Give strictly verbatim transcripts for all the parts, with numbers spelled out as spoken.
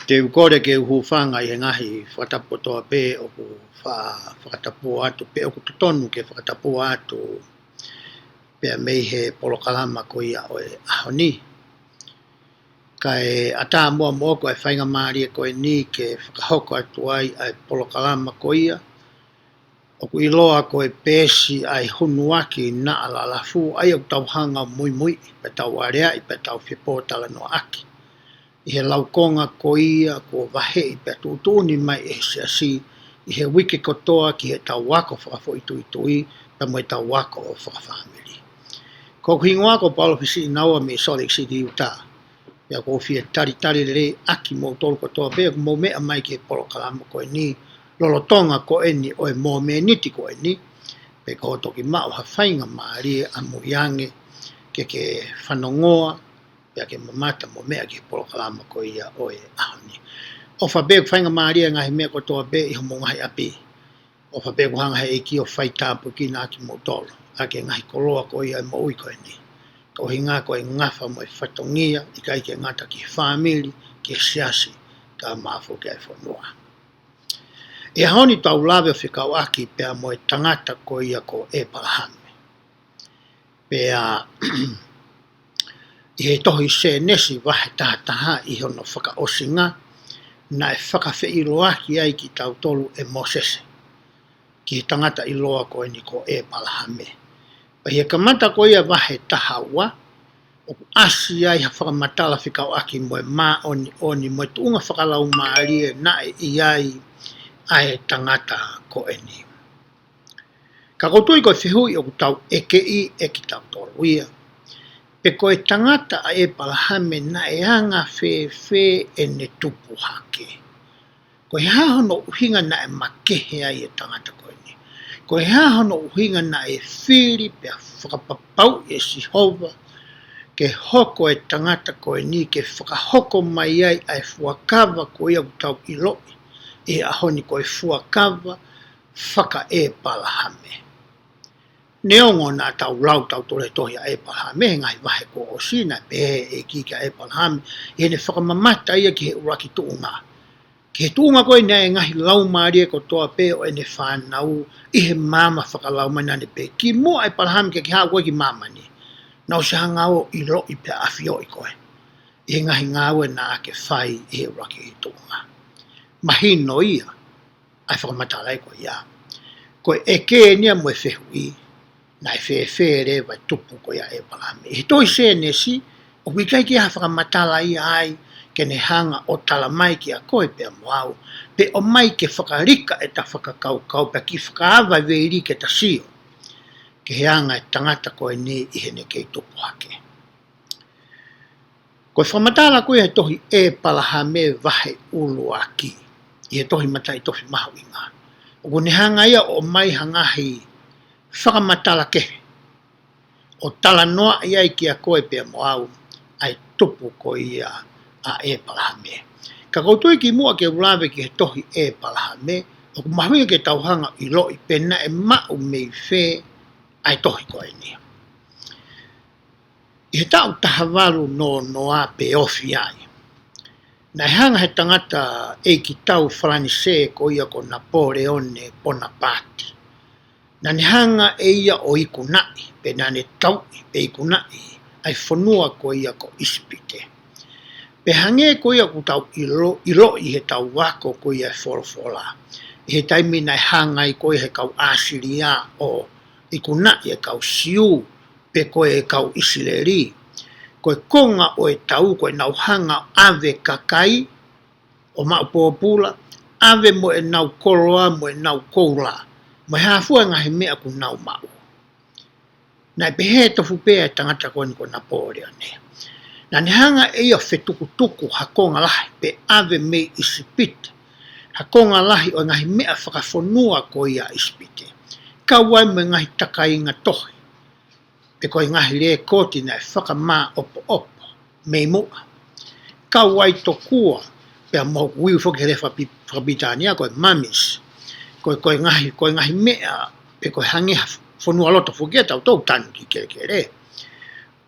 Te u kole ke u hūfanga ʻi he ngaahi fakatapu kotoa pē ʻoku fa-, fakatapua atu, pe ʻoku totonu ke fakatapua atu, pea mei he polokalama ko ia ʻo e ʻaho ni. Kae ʻatā muʻa moʻoku ʻa e faingamālie ko eni ke fakahoko atu ai ʻa e polokalama ko ia, ʻoku ʻiloa ko e Peesi ʻa e Hunuaki Naʻa Lalafu, ʻa ia ʻoku tau hanga ʻo muimuiʻi, pea tau aleaʻi, pea tau fepōtalanoaʻaki ʻi he laukonga ko ia kuo vaheʻi pea tuʻutuʻuni mai ʻe he Siasi ʻi he uike kotoa ki heʻetau ako fakafoʻituitui, pea mo ʻetau ako fakafāmili. Ko hoku hingoa ko Paula Fisiʻinaua mei Salt Lake City, Utah. Pea ʻoku ou fie talitali lelei ʻaki moutolu kotoa pē ʻoku mou meʻa mai ki he polokalama ko eni, lolotonga ko eni ʻo e mōmeniti ko eni, pe ko hoʻo toki maʻu ha faingamālie ʻamui ange ke ke fanongoa, pea ke mamata mo meʻa ki he polokalama ko ia ʻo e ʻaho ni. ʻOfa pē ʻoku faingamālie ngaahi meʻa kotoa pē ʻi homou ngaahi ʻapi. ʻOfa pē ʻoku hanga he ʻEiki ʻo faitāpuekina ʻa kimoutolu ʻaki e ngaahi koloa ko ia ʻo e moʻui ko eni. Ko e ʻuhinga ko e ngafa mo e fatongia, ʻikai ke ngata ki he fāmili, ki he siasi, kae ʻumaʻā foki ʻa e fonua. ʻI he ʻaho ni tau lave ʻo fekauʻaki pea mo e tangata ko ia ko ʻĒpalahame. Pea ʻi he tohi Sēnesi vahe taha taha ʻi hono fakaʻosinga, naʻe fakafeʻiloaki ai kitautolu ʻe Mōsese ki he tangata ʻiloa ko eni ko ʻĒpalahame. Pea ʻi he kamata ko ia vahe taha ua, ʻoku ʻasi ai ha fakamatala fekauʻaki mo e māʻoniʻoni mo e tuʻunga fakalaumālie naʻe ʻi ai ʻa e tangata ko eni. Ka ʻoku ou tui ko e fehuʻi ʻoku tau ʻekeʻi ʻe kitautolu ia, pe ko e tangata ʻa ʻĒpalahame naʻe anga fēfē ʻene tupu hake? Ko e hā hono ʻuhinga naʻe makehe ai e tangata ko eni? Ko e hā hono ʻuhinga naʻe fili pea fakapapauʻi ʻe Sihova ke hoko e tangata ko eni ke fakahoko mai ai ʻa e fuakava ko ia ʻoku tau ʻiloʻi ʻi he ʻaho ni ko e fuakava fakaʻĒpalahame? Neongo naʻa tau lau tautolu he tohi ʻa ʻĒpalahame he ngaahi vahe kuo ʻosi, naʻe pehē ʻe he ʻEiki kia ʻĒpalahame ʻi heʻene fakamamata ia ki he ʻuluaki tuʻunga, ki he tuʻunga ko ē naʻe ngaahi laumālie kotoa pē ʻo ʻene fānau ʻi he maama fakalaumālie, naʻa ne pehē, kimuʻa ʻĒpalahame ke ke haʻu koe ki māmani, naʻa ku ʻosi hanga ʻo ʻiloʻi pea ʻafioʻi koe ʻi he ngaahi ngāue naʻa ke fai ʻi he ʻuluaki tuʻunga. Mahino ia ʻa e fakamatala ko ia. Ko e ʻeke eni ia mo e fehuʻi, naʻe fēfē leva e tupu ko ia ʻa ʻĒpalahame? ʻI he tohi Sēnesi, ʻoku ʻikai ke ʻi ai ha fakamatala ia ai ke ne hanga ʻo tala mai kia koe pea mo au, pe ʻomai ke fakalika ʻeta fakakaukau pea ke fakaava veili ke ta sio ki he anga e tangata ko eni ʻi heʻene kei tupu hake. Ko e fakamatala ko ia he tohi ʻĒpalahame vahe ʻuluaki ʻi he tohi Mataʻitofe Mahuʻinga, ʻoku ne hanga ia ʻo ʻomai ha ngaahi fakamatala kehe ʻo talanoaʻi ai kia koe pea mo au ʻa e tupu ko ia ʻa ʻĒpalahame. Ka ʻoku ou tui kimuʻa ke u lave ki he tohi ʻĒpalahame, ʻoku mahuʻinga ke tau hanga ʻo ʻiloʻi pe naʻe maʻu mei fē ʻa e tohi ko eni. ʻI he taʻu taha valu noa noa pe ofi ai, naʻe hanga he tangata ʻeikitau Falanisē ko ia ko Napoleone Bonaparte, naʻa ne hanga ʻe ia ʻo ikunaʻi, pe naʻa ne tauʻi, pe ikunaʻi ʻa e fonua ko ia ko ʻIsipite. Pea hangē ko ia ʻoku tau ʻilo, ʻiloʻi he tau ako ko ia e folofola, ʻi he taimi naʻe hanga ai ko ia he kau ʻAsilia ʻo ikunaʻi e kau Siu, pe ko e kau ʻIsileli, ko e konga ʻo e tau ko ʻenau hanga ʻo ʻave kakai ʻo maʻu pōpula, ʻave mo ʻenau koloa, mo ʻenau koula, mo e hā fua e ngaahi meʻa ʻoku nau maʻu. Naʻe pehē tofu pē ʻa e tangata ko eni ko Napoleone. Naʻa ne hanga ʻe ia ʻo fetukutuku ha konga lahi pe ʻave mei ʻIsipite ha konga lahi ʻo e ngaahi meʻa fakafonua ko ia ʻa ʻIsipite, kau ai mo e ngaahi takainga tohi, pe ko e ngaahi lēkooti naʻe fakamāʻopoʻopo mei muʻa, kau ai tokua, pea mo ui foki he lea fakapi-, fakapilitānia ko e mummies, ko e, ko e ngaahi, ko e ngaahi meʻa, pe ko e hangē ha fonua loto foki ʻa tautolu, tanu ki kelekele.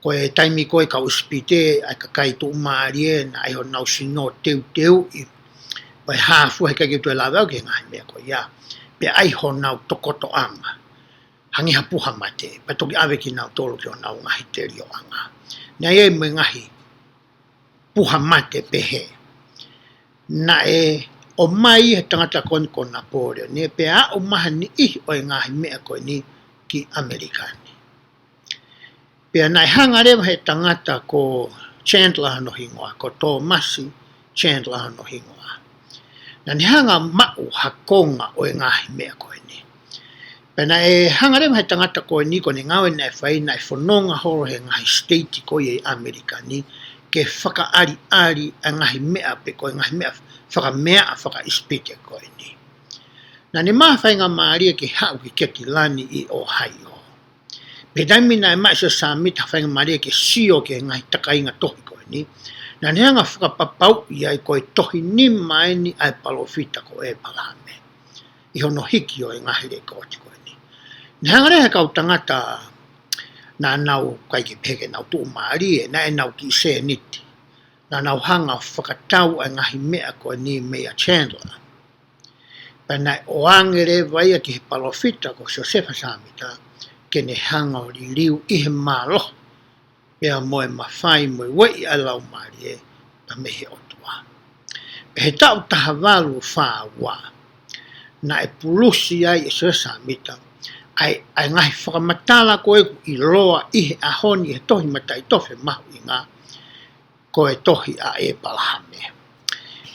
Ko ko e taimi ko ē kau ʻIsipite, ʻa e kakai tuʻumālie, naʻe ʻi ai honau sino teuteuʻi, ko e hā fua he ʻikai ke toe lava ʻo ʻai ki he ngaahi meʻa ko ia. Pea ʻi ai honau tokotoʻanga, hangē ha puha mate, pea toki ʻave kinautolu ki honau ngaahi telioʻanga. Naʻe ʻi ai mo e ngaahi puha mate pehē. Naʻe ʻomai he tangata ko eni ko Napoleone, pea aʻu mai ha niʻihi ʻo e ngaahi meʻa ko eni ki ʻAmelika ni. Pea naʻe hanga leva he tangata ko Chandler hono hingoa, ko Thomas Chandler hono hingoa. Naʻa ne hanga maʻu ha konga ʻo e ngaahi meʻa ko eni. Pea naʻe hanga leva he tangata ko eni, ko ʻene ngāue naʻe fai, naʻe fononga holo he ngaahi state ko ia ʻi ʻAmelika ni, ke fakaʻaliʻali ʻa e ngaahi meʻa pe ko e ngaahi meʻa fakameaʻa fakaʻIsipite ko eni. Naʻa ne maʻu ha faingamālie ke haʻu ki Ketilani ʻi Ohio. Pea taimi naʻe maʻu ʻe Siosefa Sāmita ha faingamālie ke sio ki he ngaahi takainga tohi ko eni, naʻa ne hanga fakapapauʻi ai ko e tohi nima eni ʻa e palōfita ko ʻEpalahame ʻi hono hiki ʻo e ngaahi lekooti ko eni. Naʻe hanga leva he kau tangata naʻa nau ʻikai ke pehē ke nau tuʻumālie, naʻe ʻenau kiʻi sēniti, naʻa nau hanga ʻo fakatau ʻa e ngaahi meʻa ko eni meia Chandler. Pea naʻe ʻoange leva ia ki he palōfita ko Siosefa Sāmita, ke ne hanga ʻo liliu ʻi he mālohi pea mo e mafai mo e ueʻi ʻa e Laumālie pea mei he ʻOtua. Pea he taʻu taha valu fā ua, naʻe pulusi ai ʻe Siosefa Sāmita ʻa e, ʻa e ngaahi fakamatala ko ē ʻoku ʻiloa ʻi he ʻaho ni ʻi he tohi mataʻitofe mahuʻinga, ko e tohi ʻa ʻEpalahame.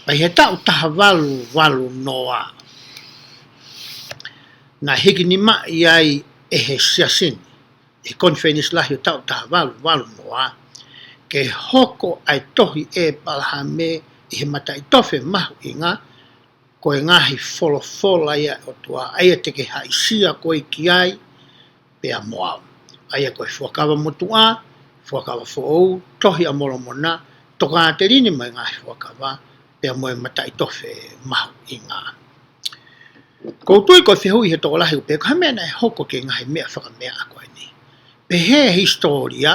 Pea ʻi he taʻu taha valu valu noa, naʻe hikinimaʻi ai ʻe he Siasi ni, ʻi he konifelenisi lahi ʻo e taʻu taha valu valu noa, ke hoko ʻa e tohi ʻEpalahame ʻi he mataʻitofe mahuʻinga, ko e ngaahi folofola ia ʻa e ʻOtua, ʻa ia te ke haʻisia koe ki ai, pea mo au. ʻA ia ko e Fuakava Motuʻa, Fuakava Foʻou, Tohi ʻa Molomona, Tokāteline mo e ngaahi fuakava, pea mo e mataʻitofe mahuʻinga. ʻOku ou tui ko e fehuʻi he tokolahi ʻoku pehē, ko e hā e meʻa naʻe hoko ki he ngaahi meʻa fakameaʻa ko eni. Pehē ʻe he hisitōlia,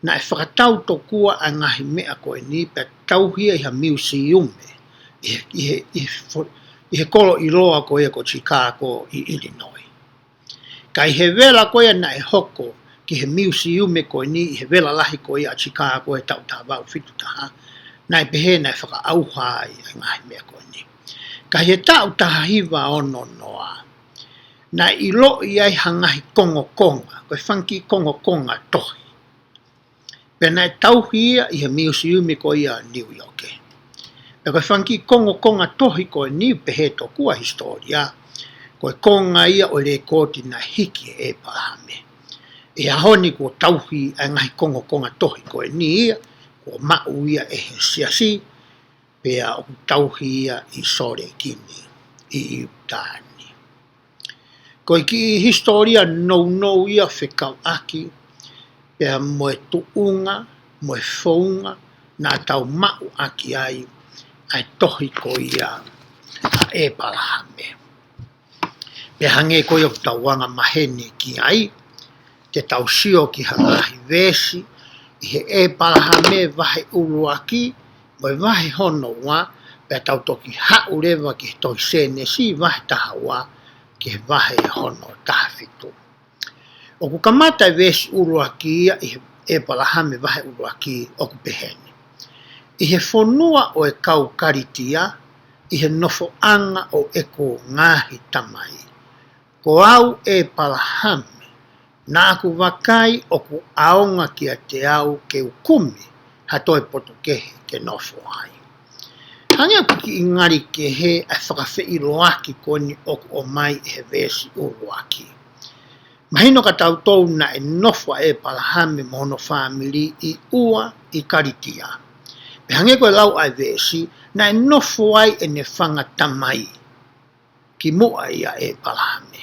naʻe fakatau tokua ʻa e ngaahi meʻa ko eni pea tauhi ia ʻi ha miusiume ʻi he, ʻi he, ʻi he fo-, ʻi he kolo ʻiloa ko ia ko Chicago ʻi Illinois. Ka ʻi he vela ko ia naʻe hoko ki he miusiume ko eni ʻi he vela lahi ko ia ʻa Chicago he taʻu taha valu fitu taha, naʻe pehē naʻe fakaʻauha ai ʻa e ngaahi meʻa ko eni. Ka ʻi he taʻu taha hiva ono noa, naʻe ʻiloʻi ai ha ngaahi kongokonga, ko e fanga kiʻi kongokonga tohi. Pea naʻe tauhi ia ʻi he miusiume ko ia New York. Pea ko e fanga kiʻi kongokonga tohi ko eni, pehē tokua ʻe he hisitōlia, ko e konga ia ʻo e lekooti naʻe hiki ʻe ʻEpalahame. ʻI he ʻaho ni kuo tauhi ʻa e ngaahi kongokonga tohi ko eni ia, kuo maʻu ia ʻe he Siasi, pea ʻoku tauhi ia ʻi Sōleki ni, ʻi ʻIutā ni. Ko e kiʻi hisitōlia nounou ia fekauʻaki pea mo e tuʻunga, mo e founga naʻa tau maʻu ʻaki ai ʻa e tohi ko ia ʻa ʻEpalahame. Pea hangē ko ia ʻoku tau anga maheni ki ai, te tau sio ki ha ngaahi veesi ʻi he ʻEpalahame vahe ʻuluaki mo e vahe hono ua, pea tau toki haʻu leva ki he tohi Sēnesi vahe taha ua ki he vahe hono taha fitu. ʻOku kamata e veesi ʻuluaki ia ʻi he ʻEpalahame vahe ʻuluaki, ʻoku pehē ni: ʻI he fonua ʻo e kau Kalitia, ʻi he nofoʻanga ʻo ʻeku ngaahi tamai, ko au ʻEpalahame, naʻa ku vakai ʻoku ʻaonga kiate au ke u kumi ha toe potu kehe ke nofo ai. Hangē ʻoku kiʻi ngali kehe ʻa e fakafeʻiloaki ko eni ʻoku ʻomai ʻe he veesi ʻuluaki. Mahino kia tautolu naʻe nofo ʻa ʻEpalahame mo hono fāmili ʻi Ua ʻi Kalitia. Pea hangē ko e lau ʻa e veesi, naʻe nofo ai ʻene fanga tamai kimuʻa ia ʻEpalahame.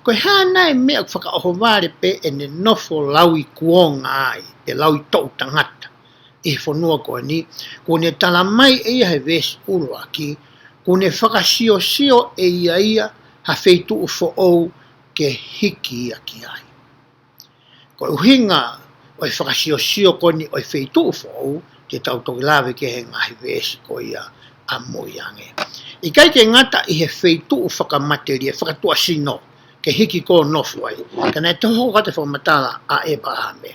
Ko e hā nai e meʻa ʻoku fakaʻohovale pē ʻene nofo lauikuonga ai, pe lauitoʻu tangata ʻi he fonua ko eni? Kuo ne tala mai ʻe ia he veesi ʻuluaki, kuo ne fakasiosio ʻe ia ia ha feituʻu foʻou ke hiki ia ki ai. Ko e ʻuhinga ʻo e fakasiosio ko eni ʻo e feituʻu foʻou, te tau toki lave ki he ngaahi veesi ko ia ʻamui ange. ʻIkai ke ngata ʻi he feituʻu fakamatelie, fakatuʻasino, ke hiki ko ē ʻo nofo ai. Ka naʻe toe hoko atu e fakamatala ʻa ʻEpalahame.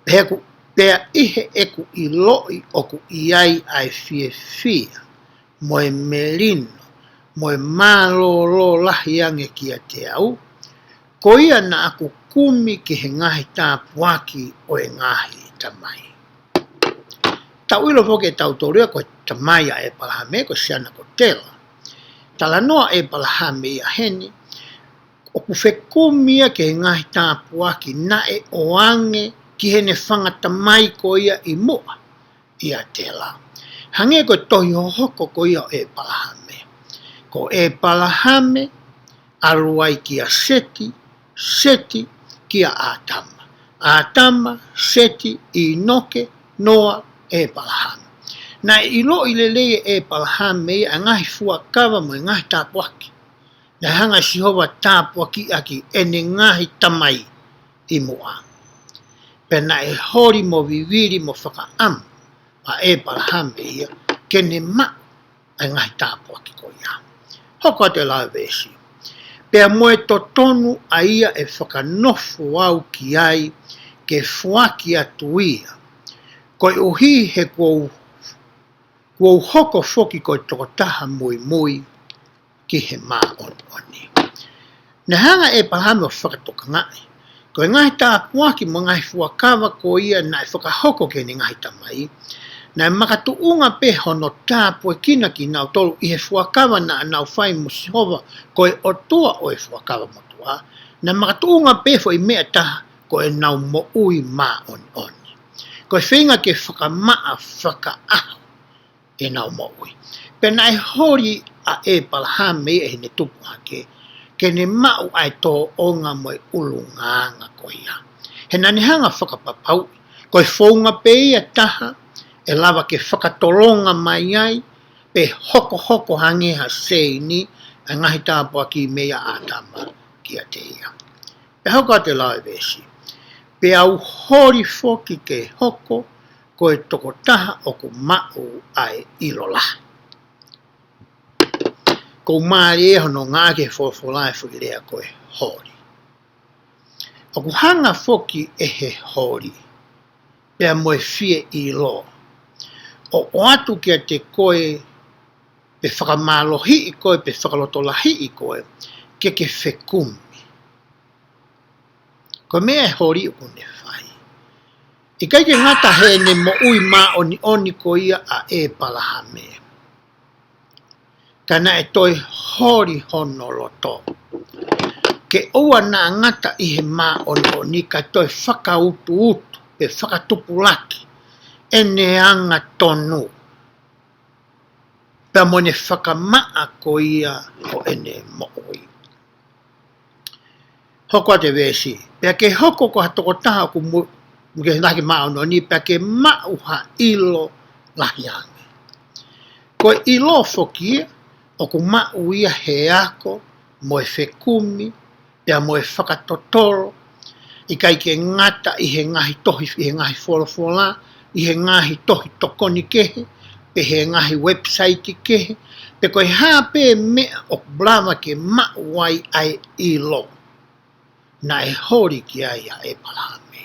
Pea ʻeku, pea ʻi heʻeku ʻiloʻi ʻoku ʻi ai ʻa e fiefia, mo e melino, mo e mālōlō lahi ange kiate au, ko ia naʻa ku kumi ki he ngaahi tāpuaki ʻo e ngaahi tamai. Tau ʻilo foki ʻe tautolu ia ko e tamai ʻa ʻEpalahame, ko e siana ko Tela. Talanoa ʻEpalahame ia heni, ʻoku fekumi ia ki he ngaahi tāpuaki naʻe ʻoange ki heʻene fanga tamai ko ia ʻi muʻa, ʻia Tela. Hangē ko e tohi hohoko ko ia ʻo ʻEpalahame. Ko ʻEpalahame, ʻalu ai kia Seti, Seti kia ʻĀtama. ʻĀtama, Seti, ʻĪnoke, Noa, ʻEpalahame. Naʻe ʻiloʻi lelei ʻe ʻEpalahame ia ʻa e ngaahi fuakava mo e ngaahi tāpuaki naʻe hanga ʻe Sihova ʻo tāpuakiʻaki ʻene ngaahi tamai ʻi muʻa. Pea naʻe holi mo vivili mo fakaʻamu ʻa ʻEpalahame ia ke ne maʻu ʻa e ngaahi tāpuaki ko ia. Hoko atu e lau veesi. Pea mo e totonu ʻa ia ʻe fakanofo au ki ai ke foaki atu ia, koeʻuhi he kuo u, kuo u hoko foki ko e tokotaha muimui ki he māʻoniʻoni. Naʻe hanga ʻe ʻEpalahame ʻo fakatokangaʻi ko e ngaahi tāpuaki mo e ngaahi fuakava ko ia naʻe fakahoko ki heʻene ngaahi tamai, naʻe makatuʻunga pē hono tāpuekina kinautolu ʻi he fuakava naʻa nau fai mo Sihova ko e ʻOtua ʻo e fuakava motuʻa, naʻe makatuʻunga pē foʻi meʻa ʻe taha ko ʻenau moʻui māʻoniʻoni. Ko e feinga ke fakamaʻa fakaʻaho ʻenau moʻui. Pea naʻe holi ʻa ʻEpalahame ia ʻi heʻene tupu hake, ke ne maʻu ʻa e tōʻonga mo e ʻulungaanga ko ia. He naʻa ne hanga ʻo fakapapauʻi ko e founga pē ia ʻe taha ʻe lava ke fakatolonga mai ai, pe hokohoko hangē ha seini ʻa e ngaahi tāpuaki meia ʻĀtama kiate ia. Pea hoko atu e lau e veesi. Pea u holi foki ke hoko ko e tokotaha ʻoku maʻu ʻa e ʻilo lahi. ʻOku mālie hono ngāueʻaki ʻe he folofola e foʻi lea ko e holi. ʻOku hanga foki ʻe he holi, pea mo e fie ʻilo, ʻo ʻoatu kiate koe, pe fakamālohiʻi koe, pe fakalotolahiʻi koe, ke ke fekumi. Ko e meʻa e holi ʻoku ne fai. ʻIkai ke ngata heʻene moʻui māʻoniʻoni ko ia ʻa ʻEpalahame, ka naʻe toe holi hono loto. Ke ʻoua naʻa ngata ʻi he māʻoniʻoni ka toe fakautuutu, pe fakatupulaki ʻene angatonu, pea mo ʻene fakamaʻa ko ia ʻo ʻene moʻui. Hoko atu e veesi. Pea ke hoko ko ha tokotaha ʻoku mu-, ke lahi māʻoniʻoni, pea ke maʻu ha ʻilo lahi ange. Ko e ʻilo foki ia, ʻoku maʻu ia he ako, mo e fekumi, pea mo e fakatotolo, ʻikai ke ngata ʻi he ngaahi tohi, ʻi he ngaahi folofola, ʻi he ngaahi tohi tokoni kehe, pe he ngaahi website kehe, pe ko e hā pē meʻa ʻoku lava ke maʻu ai ʻa e ʻilo. Naʻe holi ki ai ʻa ʻEpalahame.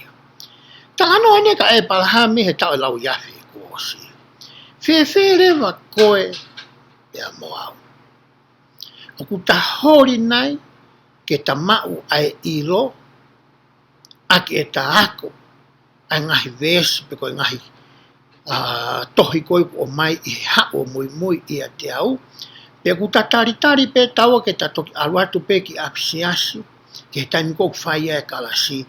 Talanoa eni kia ʻEpalahame he taʻu ʻe lauiafe kuo ʻosi. Fēfē leva koe pea mo au? ʻOku ta holi nai ke ta maʻu ʻa e ʻilo ʻaki ʻeta ako ʻa e ngaahi veesi pe ko e ngaahi, ā, tohi ko ē kuo ʻomai ʻi he haʻu ʻo muimui ʻiate au? Pe ʻoku ta talitali pē taua ke ta toki ʻalu atu pē ki ʻapisiasi, ki he taimi ko ē ʻoku fai ai e kalasi,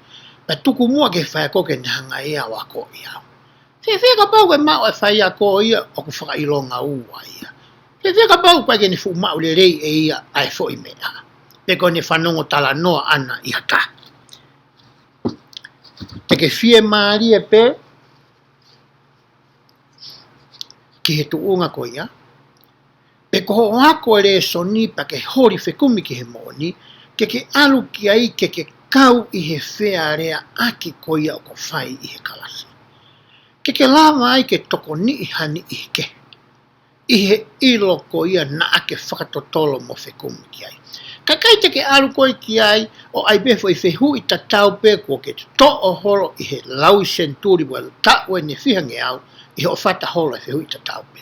pea tuku muʻa ki he faiako ke ne hanga ʻe ia ʻo akoʻi au. Fēfē kapau ko e maʻu ʻa e faiako ia ʻoku fakaʻilonga ua ia? Fēfē kapau ʻoku ʻikai ke ne fuʻu maʻu lelei ʻe ia ʻa e foʻi meʻa, pe ko ʻene fanongo talanoa ʻana ʻi ha taha? Te ke fiemālie pē ki he tuʻunga ko ia, pe ko hoʻo ako e lēsoni pea ke holi fekumi ki he moʻoni, ke ke ʻalu ki ai ke ke kau ʻi he fealeaʻaki ko ia ʻoku fai ʻi he kalasi. Ke ke lava ai ke tokoniʻi ha niʻihi kehe ʻi he ʻilo ko ia naʻa ke fakatotolo mo fekumi ki ai. Kae ʻikai te ke ʻalu koe ki ai ʻo ʻai pē foʻi fehuʻi tatau pē kuo ke toʻo holo ʻi he lau senituli mo e taʻu ʻe fiha ngeau ʻi hoʻo fata holo e fehuʻi tatau pē.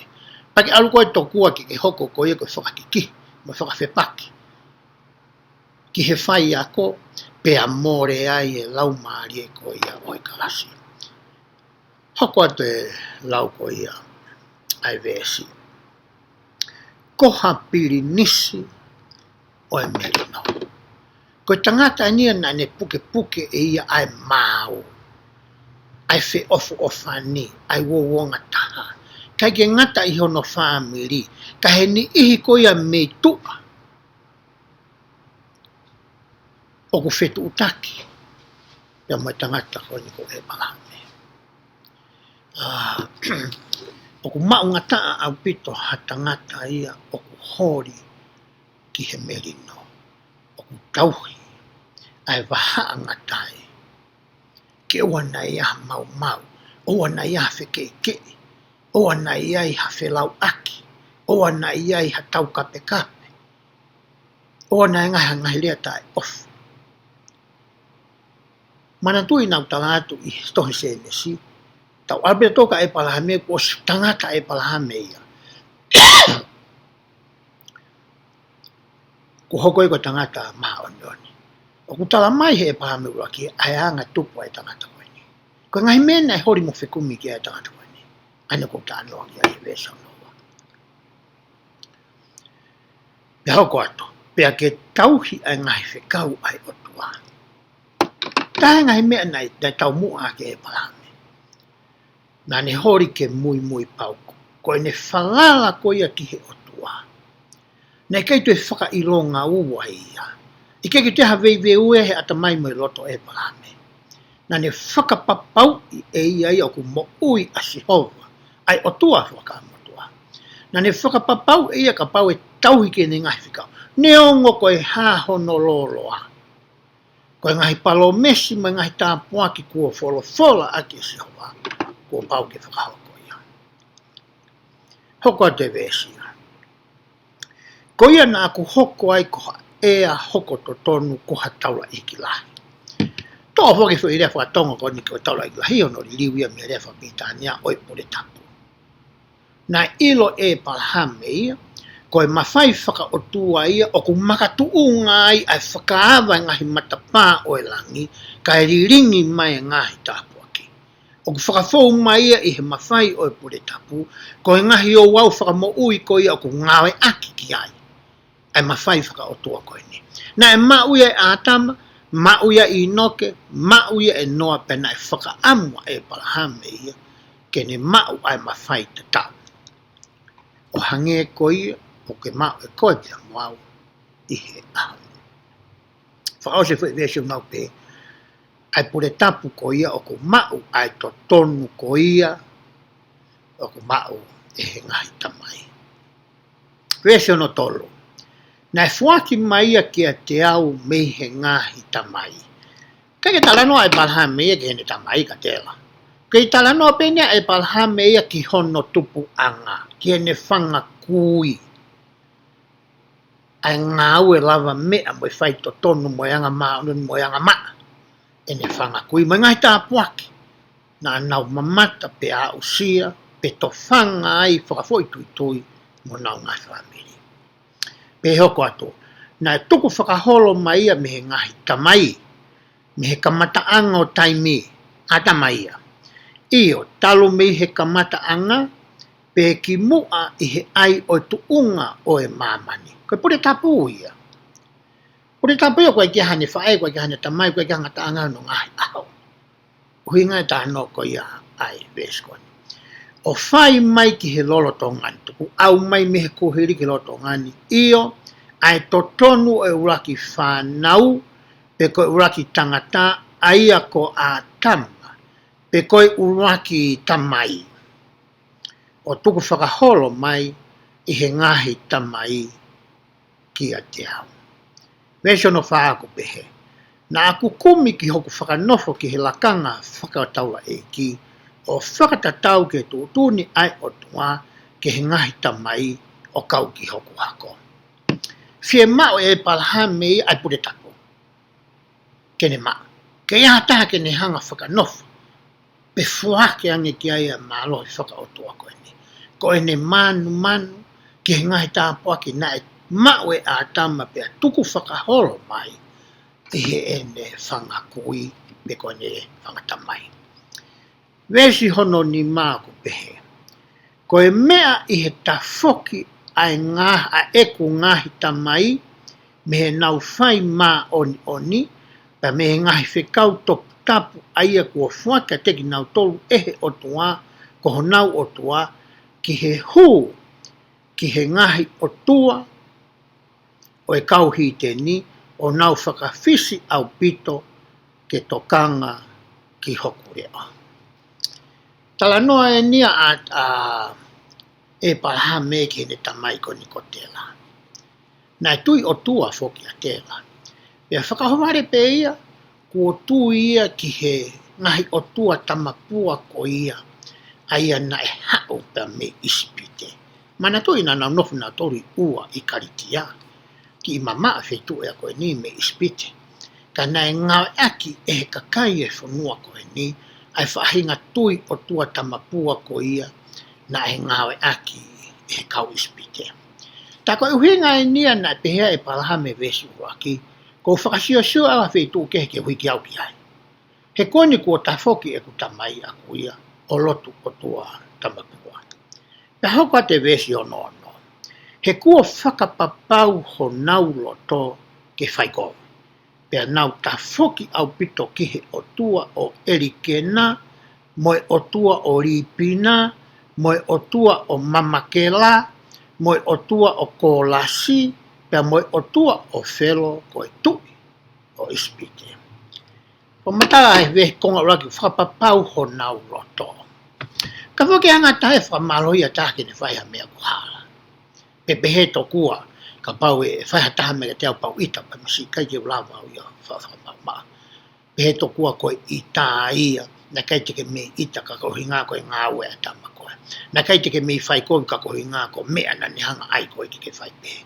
Pea ke ʻalu koe tokua ke ke hoko ko ia ko e fakakikihi mo e fakafepaki ki he faiako, pea mole ai e laumālie ko ia ʻo e kalasi. Hoko atu e lau ko ia ʻa e veesi. Ko ha pilinisi ʻo e melino. Ko e tangata eni ia naʻa ne pukepuke ʻe ia ʻa e maau, ʻa e feʻofoʻofani, ʻa e uouongataha. ʻIkai ke ngata ʻi hono fāmili, ka he niʻihi ko ia mei tuʻa ʻoku fetuʻutaki pea mo e tangata ko eni ko ʻEpalahame. ʻA, ʻoku maʻungataʻa ʻaupito ha tangata ia ʻoku holi ki he melino, ʻoku tauhi ʻa e vahaʻangatae, ke ʻoua naʻa ʻi ai ha maumau, ʻoua naʻa ʻi ai ha fekeʻikeʻi, ʻoua naʻa ʻi ai ha felauʻaki, ʻoua naʻa ʻi ai ha taukapekape, ʻoua naʻa ʻi ai ha ngaahi lea taʻeʻofa. Manatuʻi naʻa ku tala atu ʻi he tohi Sēnesi, tau ʻalu pē ʻo toka ʻEpalahame, kuo ʻosi tangata ʻEpalahame ia. Kuo hoko ia ko e tangata māʻoniʻoni. ʻOku tala mai he ʻEpalahame ʻuluaki ʻa e anga tupu ʻa e tangata ko eni. Ko e ngaahi meʻa naʻe holi mo fekumi ki ai e tangata ko eni. ʻA eni ʻoku ou talanoa ki ai he veesi hono ua. Pea hoko atu, pea ke tauhi ʻa e ngaahi fekau ʻa e ʻOtua. Taha e ngaahi meʻa naʻe, naʻe taumuʻa ʻaki ʻe ʻEpalahame. Naʻa ne holi ke muimui pauku. Ko ʻene falala ko ia ki he ʻOtua. Naʻe ʻikai toe fakaʻilonga ua ia. ʻIkai ke toe ha veiveiua he ʻatamai mo e loto ʻo ʻEpalahame. Naʻa ne fakapapauʻi ʻe ia ia ʻoku moʻui ʻa Sihova, ʻa e ʻOtua Fuakava Motuʻa. Naʻa ne fakapapauʻi ʻe ia kapau ʻe tauhi ki heʻene ngaahi fekau, neongo ko e hā hono lōloa. Ko e ngaahi palōmesi mo e ngaahi tāpuaki kuo folofola ʻaki ʻe Sihova, kuo pau ke fakahoko ia. Hoko atu e veesi. Ko ia naʻa ku hoko ai ko ha ʻea hoko totonu ko ha taulaʻeiki lahi. Toʻo foki foʻi lea faka-Tonga ko eni ko e taulaʻeiki lahi, hono liliu ia mei he lea faka-Pilitānia ʻo e pule tapu. Naʻe ʻilo ʻe ʻEpalahame ia, ko e mafai fakaʻotua ia ʻoku makatuʻunga ai ʻa e fakaava e ngaahi matapā ʻo e langi, kae lilingi mai e ngaahi tāpuaki. ʻOku fakafou mai ia ʻi he mafai ʻo e pule tapu, ko e ngaahi ouau fakamoʻui ko ia ʻoku ngāueʻaki ki ai ʻa e mafai fakaʻotua ko eni. Naʻe maʻu ia ʻe ʻĀtama, maʻu ia ʻe ʻĪnoke, maʻu ia ʻe Noa, pea naʻe fakaʻamu ʻa ʻEpalahame ia ke ne maʻu ʻa e mafai tatau ʻo hangē ko ia ʻoku ke maʻu ʻe koe pea mo au ʻi he ʻaho ni. Fakaʻosi e foʻi veesi ʻoku nau pehē, ʻa e pule tapu ko ia ʻoku maʻu ʻa e totonu ko ia ʻoku maʻu ʻe he ngaahi tamai. Veesi hono tolu. Naʻe foaki mai ia kiate au mei he ngaahi tamai. ʻIkai ke talanoa ʻa ʻEpalahame ia ki heʻene tamai ko Tela. ʻIkai talanoa pē eni ʻa ʻEpalahame ia ki hono tupuʻanga, ki heʻene fanga kui. ʻA e ngāue lavameʻa mo e faitotonu mo e anga māʻoniʻoni mo e anga maʻa. ʻEne fanga kui mo e ngaahi tāpuaki naʻa nau mamata pea aʻusia, pe tofanga ai fakafoʻituitui mo honau ngaahi fāmili. Pea hoko atu, naʻe tukufakaholo mai ia mei he ngaahi tamai, mei he kamataʻanga ʻo taimi, ʻa ʻĀtama ia. ʻIo, talu mei he kamataʻanga, pea ki muʻa ʻi he ʻai ʻo e tuʻunga ʻo e māmani. Ko e pule tapu ia. Pule tapu ia ʻoku ʻikai ke ʻi ai haʻane faʻē, ʻoku ʻikai ke ʻi ai haʻane tamai, ʻoku ʻikai ke ʻi ai ha ngataʻanga ʻi hono ngaahi ʻaho. ʻUhinga e talanoa ko ia ʻa e veesi ko eni. ʻO fai mai ki he lolotonga ni, tuku ʻau mai mei he kuohili ki he lolotonga ni, ʻio, ʻa e totonu ʻo e ʻuluaki fānau, pe ko e ʻuluaki tangata, ʻa ia ko ʻĀtama, pe ko e ʻuluaki tamai. ʻO tukufakaholo mai ʻi he ngaahi tamai kiate au. Veesi hono fā ʻoku pehē, Naʻa ku kumi ki hoku fakanofo ki he lakanga fakataulaʻeiki, ʻo fakatatau ki he tuʻutuʻuni ʻa e ʻOtua ki he ngaahi tamai ʻo kau ki hoku hako. Fiemaʻu ʻe ʻEpalahame ia ʻa e pule tapu ke ne maʻu. Ke ʻi ai ha taha ke ne hanga fakanofo pe foaki ange ki ai ʻa e mālohi fakaʻotua ko eni. Ko ʻene mānumanu ki he ngaahi tāpuaki naʻe maʻu ʻe ʻĀtama pea tuku fakaholo mai ʻi heʻene fanga kui pe ko ʻene fanga tamai. Veesi hono nima ʻoku pehē: Ko e meʻa ʻi he tafoki ʻa e ngā-, ʻa ʻeku ngaahi tamai, mei heʻenau fai māʻoniʻoni, pea mei he ngaahi fekau toputapu ʻa ia kuo foaki kiate kinautolu ʻe he ʻOtua, ko honau ʻOtua, ki he hū ki he ngaahi ʻotua ʻo e kau hiteni, ʻo nau fakafisi ʻaupito ke tokanga ki hoku leʻo. Talanoa eni ia ʻa, ʻa ʻEpalahame ki heʻene tamai ko eni ko Tela. Naʻe tui ʻOtua foki ʻa Tela. Pea fakaʻohovale pē ia, kuo tui ia ki he ngaahi ʻotua tamapua ko ia, ʻa ia naʻe haʻu pea mei ʻIsipite. Manatuʻi naʻa nau nofo nautolu ʻi Ua ʻi Kalitia, kiʻi mamaʻo feituʻu ia ko eni mei ʻIsipite. Ka naʻe ngāueʻaki ʻe he kakai ʻo e fonua ko eni ʻa e faʻahinga tui ʻotua tamapua ko ia naʻe ngāueʻaki ʻe he kau ʻIsipite. Tā ko e ʻuhinga eni ia naʻe pehē ai ʻe ʻEpalahame veesi ʻuluaki, ʻoku ou fakasiosio ʻa e feituʻu kehe ke u hiki au ki ai. He ko eni kuo tafoki ʻeku tamai ʻaku ia ʻo lotu ʻotua tamapua. Pea hoko atu e veesi hono ono: He kuo fakapapau honau loto ke fai kovi, pea nau tafoki ʻaupito ki he ʻotua ʻo ʻElikena, mo e ʻotua ʻo Lipina, mo e ʻotua ʻo Mamakela, mo e ʻotua ʻo Kolasi, pea mo e ʻotua ʻo Felo ko e tuʻi ʻo ʻIsipite. Fakamatala ʻe he veesi konga ʻuluaki, fakapapau honau loto. Ka foki anga taha e fakamālohi ʻa taha ke ne fai ha meʻa ʻoku hala. Pe pehē tokua, kapau ʻe fai ha taha meʻa kiate au pea u ʻita pea misi ʻikai ke u lava au ia fa-, fakamaʻumaʻu. Pehē tokua ko e ʻita ia, naʻe ʻikai te ke mei ʻita ka ko e ʻuhinga ko e ngāue ʻa e tama ko ē. Naʻe ʻikai te ke mei fai kovi ka ko e ʻuhinga ko e meʻa naʻa ne hanga ʻai koe ke ke fai pehē.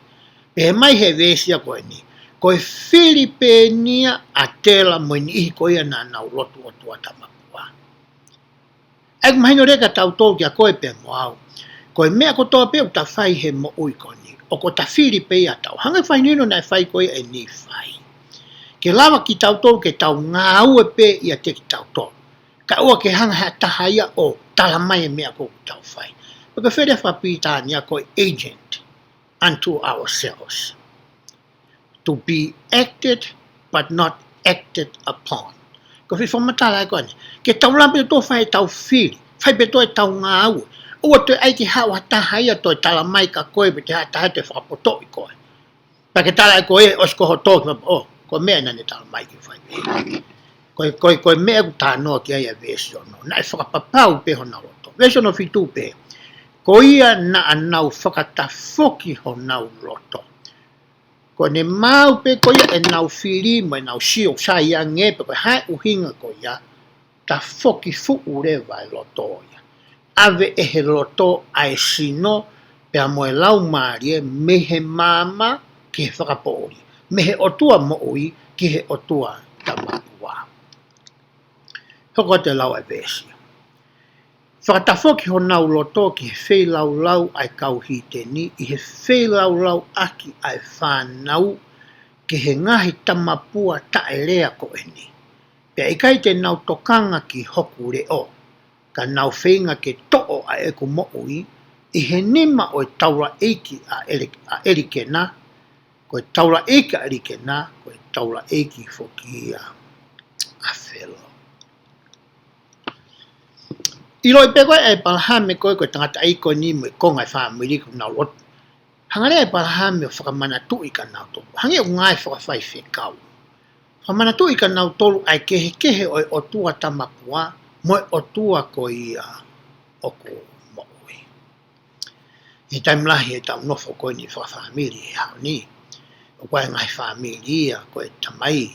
Pehē mai he veesi ia ko eni, ko e fili pē eni ia ʻa Tela mo e niʻihi ko ia naʻa nau lotu ʻotua tamapua. ʻA ia ʻoku mahino lelei kia tautolu, kia koe pea mo au. Ko e meʻa kotoa pē ʻoku ta fai he moʻui ko eni, ʻoku ta fili pē ia ʻatautolu. Hangē ko e fakahinohino naʻe fai ko ia ʻe Nīfai. Ke lava kitautolu ke tau ngāue pē ʻiate kitautolu, kae ʻoua ke hanga ʻe ha taha ia ʻo tala mai e meʻa ʻoku tau fai. Pea ko e fili fakapilitānia ko e agent unto ourselves. To be acted but not acted upon. Ko e foʻi fakamatala ia ko eni. Ke tau lava pē ʻo fai ʻetau fili, fai pē ʻetau ngāue. ʻOua toe ʻai ke haʻu ha taha ia ʻo toe tala mai kia koe pe toe ʻai ha taha ʻo toe fakapotoʻi koe. Pea ke tala ʻe koe ʻosi ko hoʻo tō ki fapa, ʻo, ko e meʻa naʻa ne tala mai ke fai pē. Ko e, ko e, ko e meʻa ʻoku talanoa ki ai ʻa e veesi ono. Naʻe fakapapau pē honau loto. Veesi ono fitu pē. Ko ia naʻa nau fakatafoki honau loto. Ko ʻene maʻu pē ko ia ʻenau fili mo ʻenau sio ʻoku sai ange pe ko e hā e ʻuhinga ko ia, tafoki fuʻu leva e loto ia. ʻAve ʻe he loto ʻa e sino pea mo e laumālie mei he maama ki he fakapoʻuli, mei he ʻOtua moʻui ki he ʻotua tamapua. Hoko atu e lau ʻa e veesi. Fakatafoki honau loto ki he feilaulau ʻa e kau hiteni, ʻi he feilaulau ʻaki ʻa e fānau ki he ngaahi tamapua taʻelea ko eni. Pea ʻikai te nau tokanga ki hoku leʻo, ka nau feinga ke toʻo ʻa ʻeku moʻui ʻi he nima ʻo e taulaʻeiki ʻa ʻEli-, ʻa ʻElikena, ko e taulaʻeiki ʻa ʻElikena, ko e taulaʻeiki foki ia ʻa Felo. ʻIloʻi pē ko ē ʻe ʻEpalahame ko ē, ko e tangataʻeiki ko eni mo e konga e fāmili ʻoku nau lotu. Hanga leva ʻe ʻEpalahame ʻo fakamanatuʻi kia nautolu. Hangē ʻoku ngāue fakafaifekau. Fakamanatuʻi kia nautolu ʻa e kehekehe ʻo e ʻotua tamapua mo e ʻOtua ko ia ʻoku moʻui. ʻI he taimi lahi ʻetau nofo ko eni fakafāmili he ʻaho ni, ʻoku ʻi ai e ngaahi fāmili ia ko e tamai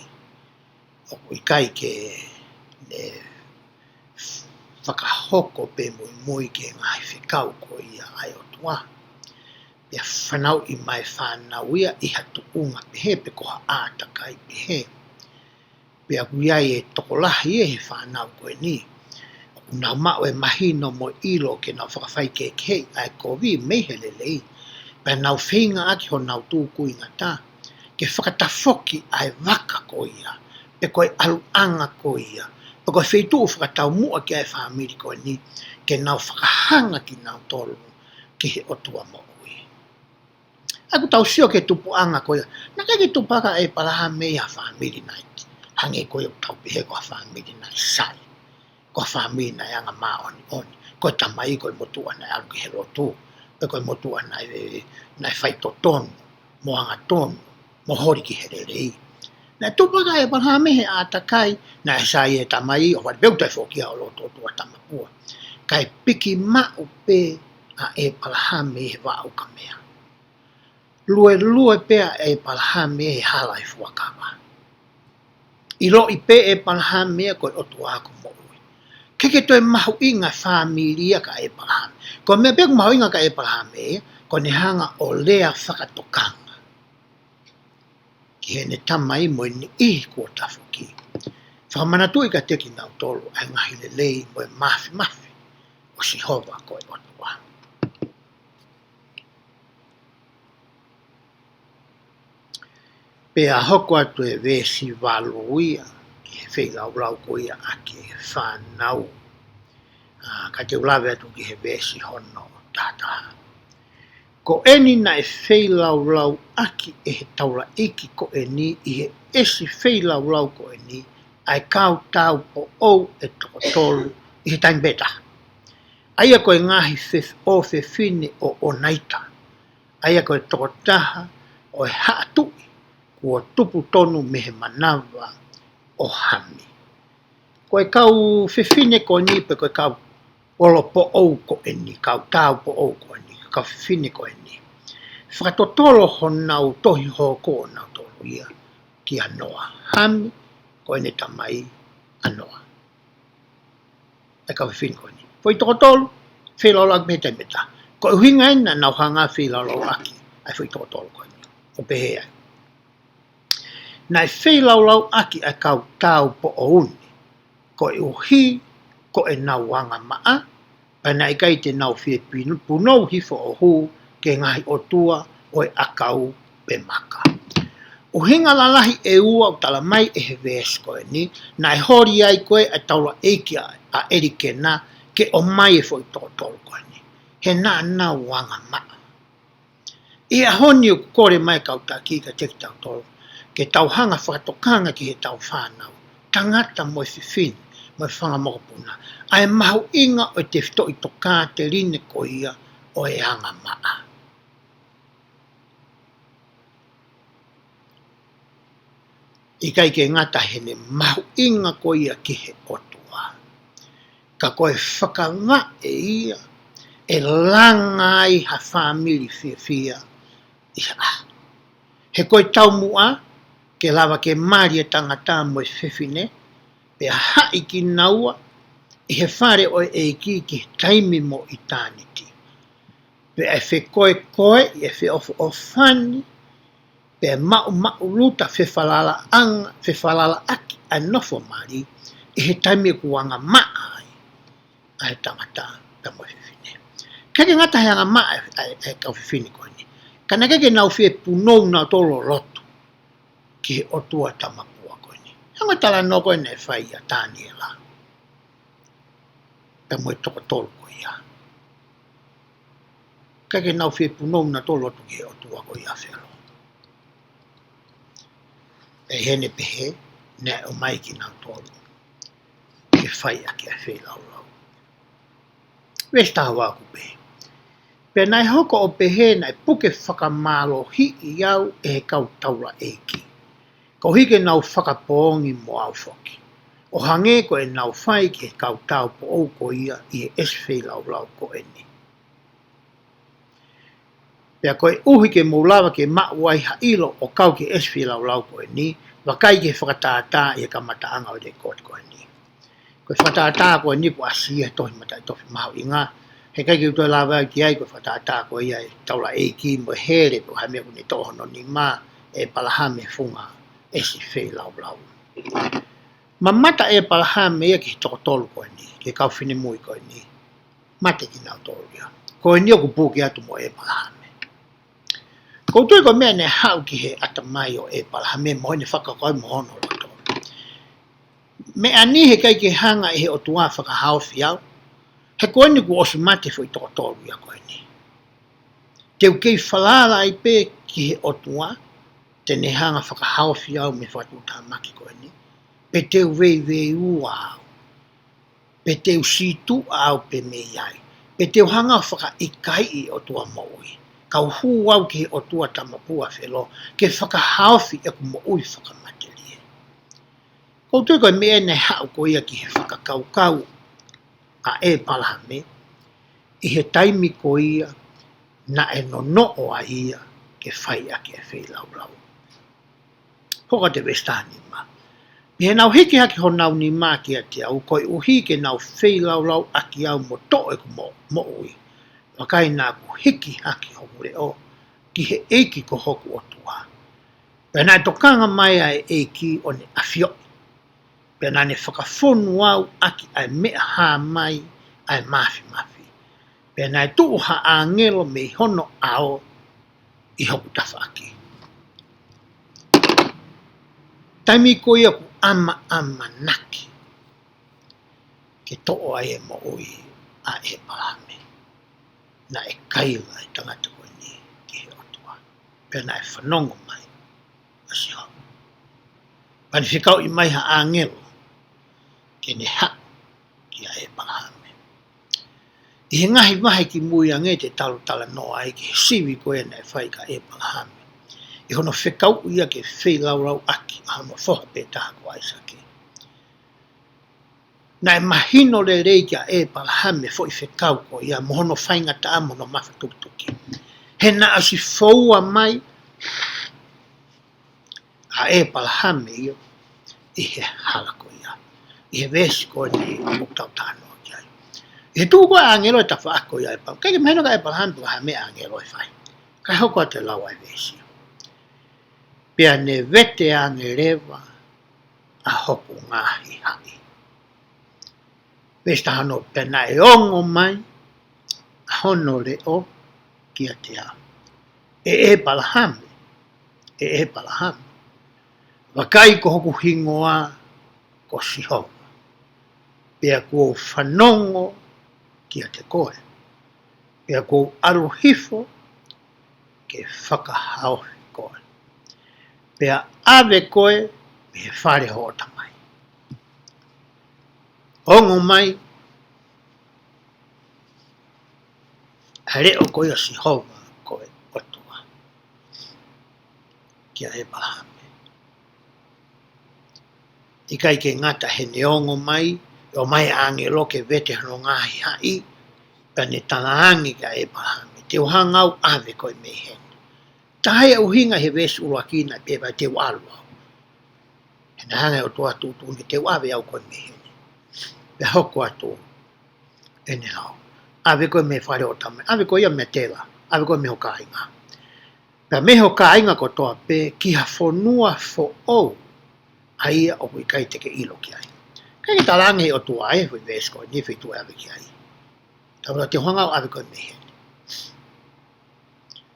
ʻOku ʻikai ke ne fakahoko pe muimui ki he ngaahi fekau ko ia ʻa e ʻOtua. Pea fanauʻi mai e fānau ia ʻi ha tuʻunga pehē pe ko ha ʻātakai pehē. Pea ʻoku ʻi ai e tokolahi ʻi he fānau ko eni ʻoku nau maʻu e mahino mo e ʻilo ke nau fakafaikehekeheʻi ʻa e kovi mei he lelei. Pea nau feingaʻaki honau tūkuingata ke fakatafoki ʻa e vaka ko ia, pe ko e ʻaluʻanga ko ia, pe ko e feituʻu fakataumuʻa ki ai e fāmili ko eni, ke nau fakahanga kinautolu ki he ʻOtua moʻui. ʻOku tau sio ki he tupuʻanga ko ia. Naʻe ʻikai ke tupu hake ʻa ʻĒpalahame ʻi ha fāmili naʻe hangē ko ia ʻoku tau pehē ko ha fāmili naʻe sai, ko ha fāmili naʻe anga māʻoniʻoni, ko e tamai, ko e motuʻa naʻe ʻalu ki he lotu, pe ko e motuʻa naʻe, naʻe faitotonu, mo angatonu, mo holi ki he lelei. Naʻe tupu hake ʻa ʻĒpalahame he ʻātakai, naʻe sai e tamai, ʻo fale peu tai foki ʻo lotu ʻOtua tamapua. Kae piki maʻu pē ʻa ʻĒpalahame he vaʻa ukamea. Luelue pē ʻa ʻĒpalahame he hala ʻo e fuakava. ʻIloʻi pē ʻe ʻĒpalahame ia ko e ʻOtua ko e moʻui. ʻIkai ke toe mahuʻinga e fāmili ia kia ʻĒpalahame. Ko e meʻa pē ʻoku mahuʻinga kia ʻĒpalahame ia, ko ʻene hanga ʻo lea fakatokanga ki heʻene tamai mo e niʻihi kuo tafoki. Fakamanatuʻi kiate kinautolu ʻa e ngaahi lelei mo e māfimafi ʻo Sihova ko e ʻOtua. Pea hoko atu e veesi valu ia ki he feilaulau ko ia ʻaki e fānau. ʻA, ka te u lave atu ki he veesi hono tahataha. Ko eni naʻe feilaulau ʻaki ʻe he taulaʻeiki ko eni ʻi he ʻesi feilaulau ko eni ʻa e kau tāupoʻou ʻe toko tolu ʻi he taimi pē taha. ʻA ia ko e ngaahi fef-, ʻofefine ʻo ʻOnaita. ʻA ia ko e tokotaha ʻo e haʻa tuʻi kuo tupu tonu mei he manava ʻo Hami. Ko e kau fefine ko eni pe ko e kau olopoʻou ko eni, kau tāupoʻou ko eni, kau fefine ko eni. Fakatotolo honau tohi hoko ʻo nautolu ia kia Noa. Hami, ko ʻene tamai ʻa Noa. ʻA e kau fefine ko eni. Foʻi toko tolu, feilaulau ʻaki mei he taimi ʻe taha. Ko e ʻuhinga eni naʻa nau hanga feilaulau ʻaki ʻa e foʻi toko tolu ko eni. ʻO pehē ai. Naʻe feilaulau ʻaki ʻa e kau tāupoʻou ni, koeʻuhi ko ʻenau angamaʻa, pea naʻe ʻikai te nau fie pinu-, punou hifo ʻo hū ki he ngaahi ʻotua ʻo e ʻakau pe maka. ʻUhinga lalahi ʻe ua ʻoku tala mai ʻe he veesi ko eni, naʻe holi ai ko ē ʻa e taulaʻeiki ʻa, ʻa ʻElikena ke ʻomai e foʻi toko tolu ko eni. He naʻa nau angamaʻa. ʻI he ʻaho ni ʻoku kole mai e kau taki kiate kitautolu ke tau hanga fakatokanga ki heʻetau fānau, tangata mo e fefine, mo e fanga mokopuna, ʻa e mahuʻinga ʻo e tefitoʻi tokāteline ko ia ʻo e angamaʻa. ʻIkai ke ngata heʻene mahuʻinga ko ia ki he ʻOtua, ka ko e fakavaʻe ia ʻe langa ai ha fāmili fiefia ʻi ha ʻaho. He ko e taumuʻa ke lava ke mali e tangata mo e fefine, pea haʻi kinaua ʻi he fale ʻo e ʻEiki ki he taimi mo ʻitāniti. Pea ʻe fekoekoeʻi, ʻe feʻofoʻofani, pea maʻumaʻuluta fefalalaʻanga, fefalalaʻaki ʻa e nofo mali ʻi he taimi ʻoku angamaʻa ai ʻa e tangata pea mo e fefine. ʻIkai ke ngata he angamaʻa ʻa e, ʻa e, ʻa e kau fefine ko eni, ka naʻe ʻikai ke nau fie punou nautolu ʻo lotu ki he ʻOtua tamapua ko eni. He ko e talanoa ko ē naʻe fai ʻia Taniela pea mo e toko tolu ko ia. ʻIkai ke nau fie punou nautolu ʻo lotu ki he ʻOtua ko ia ʻa Felo. ʻE heʻene pehē, naʻe ʻomai kinautolu ke fai ʻaki ʻa e feilaulau. Veesi taha ua ʻoku pehē: Pea naʻe hoko ʻo pehē naʻe puke fakamālohiʻi au ʻe he kau taulaʻeiki, koeʻuhi ke nau fakapoongi mo au foki, ʻo hangē ko ʻenau fai ki he kau tāupoʻou ko ia ʻi he ʻesi feilaulau ko eni. Pea koeʻuhi ke mou lava ke maʻu ai ha ʻilo ʻo kau ki he ʻesi feilaulau ko eni, Vakai ki he fakatātā ʻi he kamataʻanga ʻo e lekooti ko eni. Ko e fakatātā ko eni kuo ʻasi ia he tohi mataʻitofe mahuʻinga. He ʻikai ke u toe lave au ki ai, ko e fakatātā ko ia ʻa e taulaʻeiki mo e hele pe ko e hā e meʻa ʻoku ne toʻo hono nima ʻe ʻEpalahame he funga ʻesi feilaulau. Mamata ʻa ʻEpalahame ia ki he toko tolu ko eni, ki he kau finemui ko eni. Mate kinautolu ia. Ko eni ʻoku puke atu mo ʻEpalahame. ʻOku ou tui ko e meʻa naʻe haʻu ki he ʻatamai ʻo ʻEpalahame mo ʻene fakakaukau mo hono loto. Meʻa ni he ʻikai ke hanga ʻe he ʻOtua ʻo fakahaofi au. He ko eni kuo ʻosi mate e foʻi toko tolu ia ko eni. Te u kei falala ai pē ki he ʻOtua, te ne hanga ʻo fakahaofi au mei he fakatuʻutāmaki ko eni. Pe te u veiveiua au. Pe te u sītuʻa au pē mei ai. Pe te u hanga ʻo fakaʻikaiʻi e ʻOtua moʻui. Kau hū au ki he ʻOtua tamapua Felo, ke fakahaofi ʻeku moʻui fakamatelie. ʻOku ou tui ko e meʻa naʻe haʻu ko ia ki he fakakaukau ʻa ʻEpalahame, ʻi he taimi ko ia naʻe nonoʻo ai ia ke fai ʻaki e feilaulau. Hoko atu e veesi taha nima. Pea nau hiki hake honau nima kiate au, koeʻuhi ke nau feilaulau ʻaki au mo toʻo ʻeku mo-, moʻui. Vakai naʻa ku hiki hake hoku leʻo ki he ʻEiki ko hoku ʻOtua. Pea naʻe tokanga mai ʻa e ʻEiki ʻo ne ʻafioʻi. Pea naʻa ne fakafonu au ʻaki ʻa e meʻa hā mai ʻa e māfimafi. Pea naʻe tuʻu ha ʻāngelo mei hono ʻao ʻi hoku tafaʻaki. Taimi ko ia ʻoku ʻamaʻamanaki ke toʻo ai e moʻui ʻa ʻEpalahame, naʻe kaila e tangata ko eni ki he ʻOtua. Pea naʻe fanongo mai ʻa Sihova. Pea ne fekauʻi mai ha ʻāngelo ke ne haʻu kia ʻEpalahame. ʻI he ngaahi vahe kimui ange te tau talanoa ai ki he sivi ko ia naʻe fai kia ʻEpalahame ʻi hono fekauʻi ia ke feilaulau ʻaki ʻa hono foha pē taha ko ʻAisake. Naʻe mahino lelei kia ʻEpalahame e foʻi fekau ko ia mo hono faingataʻa mo hono mafatukituki. He naʻe ʻosi foua mai ʻa ʻEpalahame ia ʻi he hala ko ia. ʻI he veesi ko eni ʻoku tau talanoa ki ai. ʻI he tuʻu ko ē ʻa e ʻāngelo he tafaʻaki ko ia ʻa ʻEpalahame. ʻIkai ke mahino kia ʻEpalahame pe ko e hā e meʻa ʻa e ʻāngelo ʻe fai. Kae hoko atu e lau ʻa e veesi. Pea ne vete ange leva ʻa hoku ngaahi haʻi. Veesi taha ono, pea naʻe ongo mai ʻa hono leʻo kiate au. ʻE ʻEpalahame, ʻe ʻEpalahame. Vakai ko hoku hingoa ko Sihova. Pea kuo u fanongo kiate koe. Pea kuo u ʻalu hifo ke fakahaofi koe. Pea ʻave koe mei he fale ʻo hoʻo tamai. Ongo mai ʻa e leʻo ko ia ʻa Sihova ko e ʻOtua kia ʻEpalahame. ʻIkai ke ngata heʻene ongo mai, ʻomai ʻāngelo ke vete hono ngaahi haʻi, pea ne talaange kia ʻEpalahame, te u hanga au ʻo ʻave koe mei heni. Taha ia ʻuhinga he veesi ʻuluaki naʻe pehē ai te u ʻalu au. He naʻe hanga ʻe he ʻOtua ʻo tuʻutuʻuni ke te u ʻave au koe mei heni. Pea hoko atu ʻene lau. ʻAve koe mei he fale ʻo hoʻo tamai. ʻAve koe ia mei he tela. ʻAve koe mei ho kāinga. Pea mei ho kāinga kotoa pē ki ha fonua foʻou ʻa ia ʻoku ʻikai te ke ʻilo ki ai. ʻIkai ke talaange ʻe he ʻOtua ʻi he foʻi veesi ko eni e feituʻu ʻe ʻave ki ai. Tau la te u hanga au ʻo ʻave koe mei heni.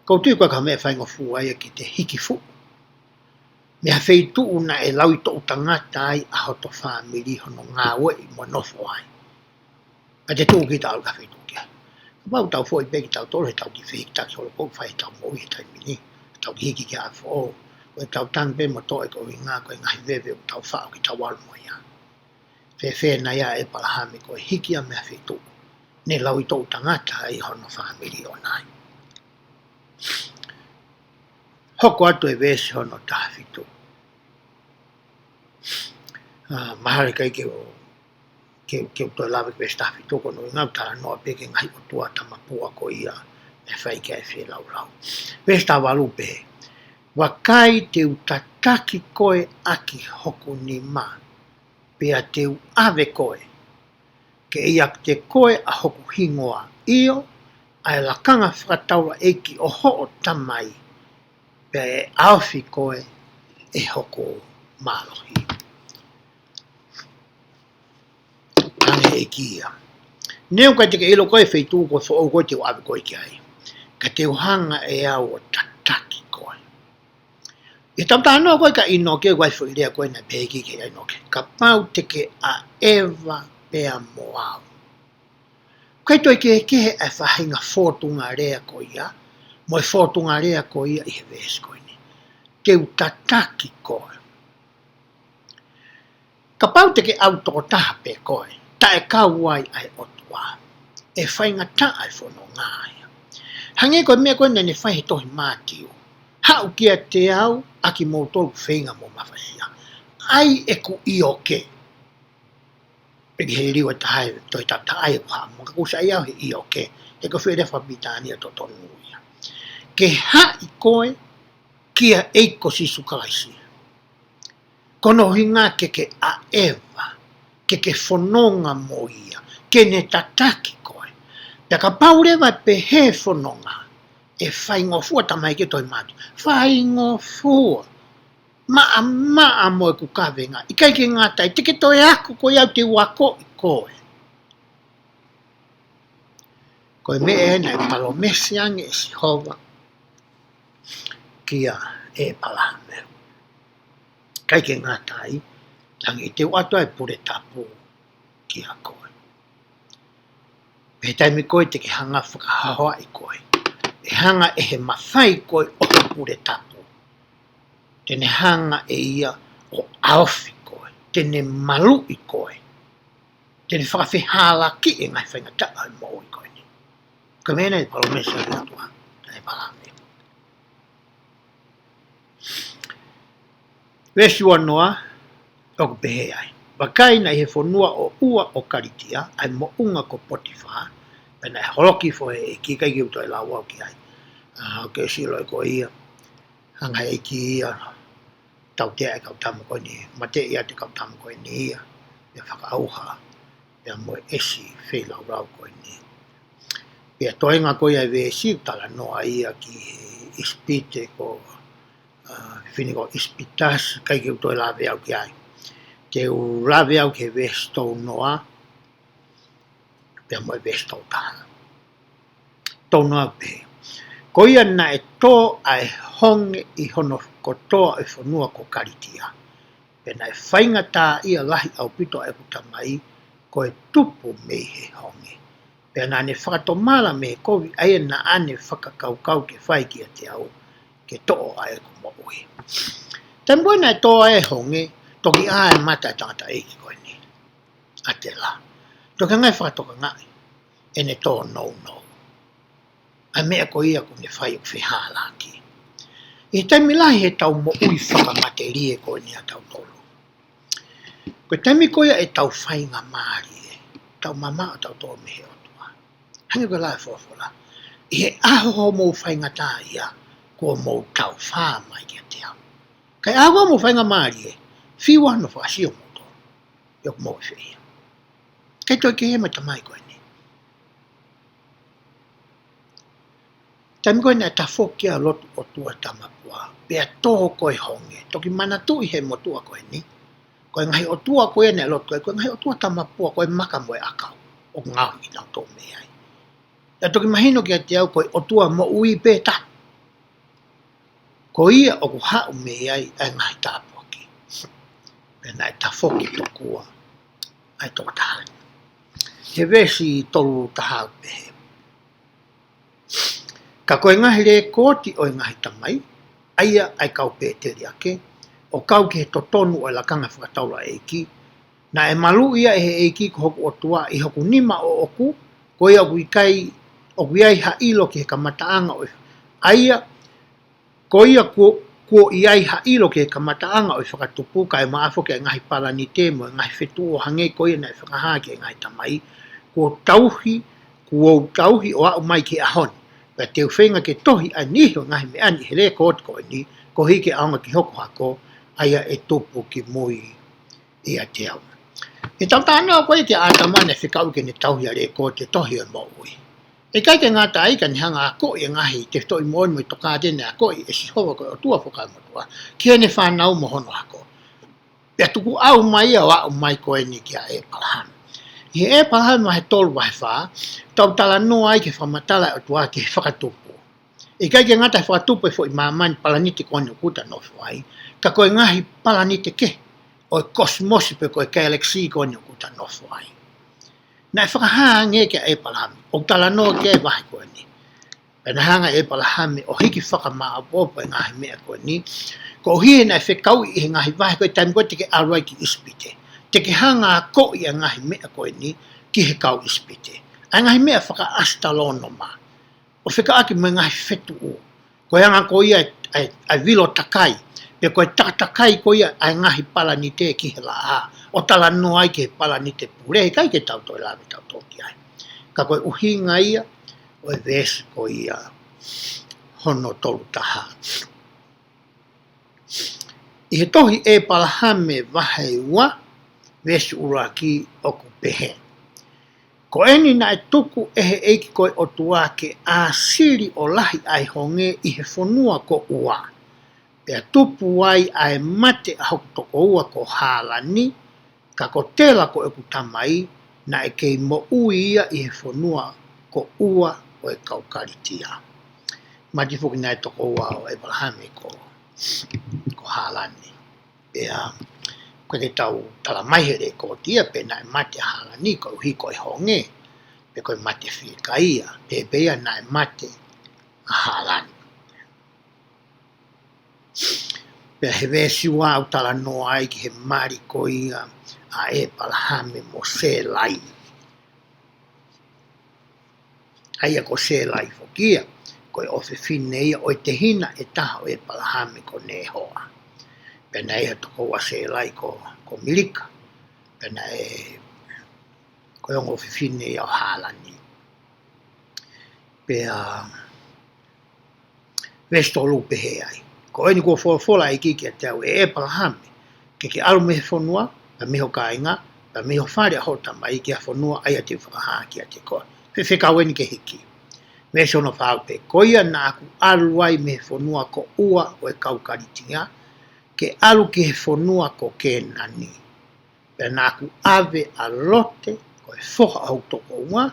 ʻOku ou tui ko e ka meʻa faingofua ia ke te hiki fuʻu mei ha feituʻu naʻe lauitoʻu tangata ai ʻa hoto fāmili hono ngāueʻi mo nofo ai. Ka te tuʻu kita ʻalu ki ha feituʻu kehe. Kapau tau foʻi pē kitautolu he tau kiʻi fehikitaki holo ʻoku fai ʻetau moʻui he taimi ni. Tau kiʻi hiki ki ha ʻapi foʻou. Ko ʻetau tangi pē mo toʻo e koeʻuhinga ko e ngaahi veve ʻoku tau faʻo ke tau ʻalu mo ia. Fēfē naʻe ʻi ai ʻa ʻEpalahame ko e hiki ia mei ha feituʻu naʻe lauitoʻu tangata ai hono fāmili ʻoʻona ai. Hoko atu e veesi hono taha fitu. ʻA, mahalo ʻikai ke u, ke, ke u toe lave ki he veesi taha fitu ko hono ʻuhinga ʻoku talanoa pē ki he ngaahi ʻotua tamapua ko ia naʻe fai ki ai e feilaulau. Veesi taha valu pē. Vakai, te u tataki koe ʻaki hoku nima, pea te u ʻave koe, ke ʻiate koe ʻa hoku hingoa, ʻio, ʻa e lakanga fakataulaʻeiki ʻo hoʻo tamai, pea ʻe ʻaofi koe ʻe hoku mālohi. Hangē ʻEiki ia. Neongo ʻikai te ke ʻilo koe feituʻu ko e foʻou ko ē te u ʻave koe ki ai, ka te u hanga ʻe au ʻo tataki koe. ʻI he tautānoa ko ē kia ʻĪnoke, ʻoku ʻi ai e foʻi lea ko ē naʻe pehē ki ai ʻe ʻĪnoke, kapau te ke ʻaʻeva pea mo au. ʻIkai toe kehekehe ʻa e faʻahinga fōtunga lea ko ia mo e fōtunga lea ko ia ʻi he veesi ko eni. Te u tataki koe. Kapau te ke ʻau tokotaha pē koe, taʻe kau ai ʻa e ʻOtua, ʻe faingataʻa e fononga ia. Hangē ko e meʻa ko ē naʻa ne fai he tohi Mātiu. Haʻu kiate au, ʻa kimoutolu ʻoku feinga mo mafasia, ʻai ʻeku ʻioke. Pea ki he liliu ʻe taha ʻi he tohi Tauʻatāina ʻoku haʻamo, ka ʻoku ou saiʻia au he ʻioke, he ko e foʻi lea fakapilitānia totonu ia. Ke haʻi koe kia ʻEiki ko Sīsū Kalaisi. Ko hono ʻuhinga ke ke ʻaʻeva, ke ke fononga mo ia, ke ne tataki koe. Pea kapau leva ʻe pehē e fononga, ʻe faingofua, talamai ʻe he tohi Mātiu. Faingofua. Maʻamaʻa mo ʻeku kavenga. ʻIkai ke ngata ai, te ke toe ako, ko ia te u akoʻi koe. Ko e meʻa ē naʻe palōmesi ange ʻe Sihova kia ʻĒpalahame. ʻIkai ke ngata ai, hangē te u ʻoatu ʻa e pule tapu kia koe. Pea he taimi ko ē te ke hanga fakahaohaoaʻi koe, ʻe hanga ʻe he mafai ko ē ʻo e pule tapu, te ne hanga ʻe ia ʻo ʻaofi koe, te ne maluʻi koe, te ne fakafehālaaki e ngaahi faingataʻa ʻo e moʻui ko eni. Ko e meʻa naʻe palōmesi ange ʻe he ʻOtua kia ʻĒpalahame. Veesi uanoa, ʻoku pehē ai: Vakai, naʻe ʻi he fonua ʻo Ua ʻo Kalitia ʻa e moʻunga ko Potifa, pea naʻe holoki hifo ʻe he ʻEiki, ʻikai ke u toe lau au ki ai. ʻA, ʻoku ke sio ʻe koe ia. Hanga ʻe he ʻEiki ia ʻo tautea e kau tama ko eni, mateʻi atu e kau tama ko eni ia, ʻi he fakaʻauha ia mo e ʻesi feilaulau ko eni. Pea toenga ko ia e veesi, talanoa ia ki he ʻIsipite ko, ʻa, fefine ko ʻIsipitasi, ʻikai ke u toe lave au ki ai. Te u lave au ki he veesi tolu noa, pea mo e veesi tolu taha. Tolu noa, pehē: Ko ia naʻe tō ʻa e honge ʻi hono kotoa e fonua ko Kalitia, pea naʻe faingataʻaʻia lahi ʻaupito ʻa ʻeku tamai ko e tupu mei he honge. Pea naʻa ne fakatomala mei he kovi ʻa ia naʻa ne fakakaukau ke fai kiate au, ke toʻo ʻa ʻeku moʻui. Taimi ko ē naʻe tō ai e honge, toki ʻā e mata e tangataʻeiki ko eni, ʻa Tela. Toki hanga ʻe ia ʻo fakatokangaʻi ʻene tōnounou, ʻa e meʻa ko ia ʻoku ne fai ʻoku fehālaaki. ʻI he taimi lahi heʻetau moʻui fakamatelie ko eni ʻatautolu, ko e taimi ko ia ʻetau faingamālie, tau mamaʻo tautolu mei he ʻOtua. Hangē ko e lau e folofola: ʻI he ʻaho hoʻomou faingataʻaʻia, kuo mou taufā mai kiate au. Ka ʻi he ʻaho ko ē hoʻomou faingamālie, fiu hono fakasio moutolu pe ʻoku mou ʻi fē ia. ʻIkai toe kehe mai e tamai ko eni. Taimi ko ē naʻe tafoki ai e lotu ʻOtua tamapua, pea tō ko ē e honge. Toki manatuʻi ʻe he motuʻa ko eni, ko e ngaahi ʻotua ko ē naʻe lotu ki ai, ko e ngaahi ʻotua tamapua, ko e maka mo e ʻakau ʻoku ngaohi kinautolu mei ai. Naʻe toki mahino kiate au ko e ʻOtua moʻui pē taha. Ko ia ʻoku haʻu mei ai ʻa e ngaahi tāpuaki. Pea naʻe tafoki tokua ʻa e tokotaha ni. He veesi tolu taha, pehē: Ka ko e ngaahi lekooti ʻo e ngaahi tamai, ʻa ia ʻa e kau pēteliake, ʻo kau ki he totonu ʻo e lakanga fakataulaʻeiki, naʻe maluʻi ia ʻe he ʻEiki ko hoku ʻOtua ʻi hoku nima ʻoʻoku, ko ia ʻoku ʻikai, ʻoku ʻi ai ha ʻilo ki he kamataʻanga ʻo e, ʻa ia, ko ia kuo, kuo ʻi ai ha ʻilo ki he kamataʻanga ʻo e fakatupu, kae ʻumaʻā foki ʻa e ngaahi palanite mo e ngaahi fetuʻu ʻo hangē ko ia naʻe fakahā ki he ngaahi tamai, kuo tauhi, kuo u tauhi ʻo aʻu mai ki he ʻaho ni, Pea te u feinga ke tohi ʻa e niʻihi ʻo e ngaahi meʻa ni ʻi he lēkooti ko eni, koeʻuhi ke ʻaonga ki hoku hako, ʻa ia ʻe tupu ki mui ʻiate au. ʻI he talanoa ko ia kia ʻĀtama naʻe fekauʻi ke ne tauhi ʻa e lēkooti ʻo e tohi ʻo e moʻui. ʻIkai ke ngata ai ka ne hanga ʻo akoʻi ʻa e ngaahi tefitoʻi moʻoni mo e tokāteline naʻe akoʻi ʻe Sihova ko e ʻOtua Fuakava Motuʻa ki heʻene fānau mo hono hako. Pea tukuʻau mai ia ʻo aʻu mai ko eni kia ʻĒpalahame. ʻI he ʻĒpalahame vahe tolu vahe fā, tau talanoa ai ki he fakamatala ʻa e ʻOtua ki he fakatupu. ʻIkai ke ngata he fakatupu e foʻi māmani, palanite ko eni ʻoku ta nofo ai, ka ko e ngaahi palanite kehe ʻo e kosimosi pe ko e galaxy ko eni ʻoku ta nofo ai. Naʻe fakahā ange kia ʻĒpalahame, ʻoku talanoa ki ai e vahe ko eni. Pea naʻe hanga ʻe ʻĒpalahame ʻo hiki fakamāʻopoʻopo e ngaahi meʻa ko eni, koeʻuhi he naʻe fekauʻi ʻi he ngaahi vahe ko e taimi ko ē te ke ʻalu ai ki ʻIsipite. Te ke hanga ʻo akoʻi ʻa e ngaahi meʻa ko eni ki he kau ʻIsipite. ʻA e ngaahi meʻa fakaʻasitalōnoma. ʻO fekauʻaki mo e ngaahi fetuʻu. Ko e anga ko ia ʻa e, ʻa e, ʻa e vilo takai. Pe ko e takatakai ko ia ʻa e ngaahi palanite ki he laʻā. ʻO talanoa ai ki he palanite pule. ʻIkai ke tau toe lave tautolu ki ai. Ka ko e ʻuhinga ia ʻo e veesi ko ia hono tolu taha. ʻI he tohi ʻĒpalahame vahe ua, veesi ʻuluaki ʻoku pehē. Ko eni naʻe tuku ʻe he ʻEiki ko e ʻOtua ke ʻāsili ʻo lahi ʻa e honge ʻi he fonua ko ua. Pea tupu ai ʻa e mate ʻa hoku tokoua ko Hālani, ka ko Tela ko ʻeku tamai, naʻe kei moʻui ia ʻi he fonua ko ua ʻo e kau Kalitia. Mate foki nai e tokoua ʻo ʻĒpalahame ko, ko Hālani. Pea, ʻoku ʻikai ke tau tala mai he lēkooti ia pe naʻe mate ʻa Hālani koeʻuhi ko e honge, pe ko e mate fiekaia, pe, pe ia naʻe mate ʻa Hālani. Pea he veesi ua ʻoku talanoa ai ki he mali ko ia ʻa ʻĒpalahame mo Sēlai. ʻA ia ko Sēlai foki ia, ko e ʻofefine ia ʻo e tehina ʻe taha ʻo ʻĒpalahame ko Nehoa. Pea naʻe ʻi ai e tokoua ʻo Sēlai ko, ko Milika. Pea naʻe, ko e ongo ʻofefine ia ʻo Hālani. Pea, veesi tolu pehē ai. Ko eni kuo folofola ʻa e ʻEiki kiate au, ʻe ʻĒpalahame, ke ke ʻalu mei he fonua, pea mei ho kāinga, pea mei ho fale ʻa hoʻo tamai ki ha fonua ʻa ia te u fakahā kiate koe. Fefekau eni ki he hiki. Veesi hono fā ʻoku pehē, ko ia naʻa ku ʻalu ai mei he fonua ko ua ʻo e kau Kalitia, ke ʻalu ki he fonua ko Kēnani. Pea naʻa ku ʻave ʻa Lote, ko e foha ʻo hoku tokoua,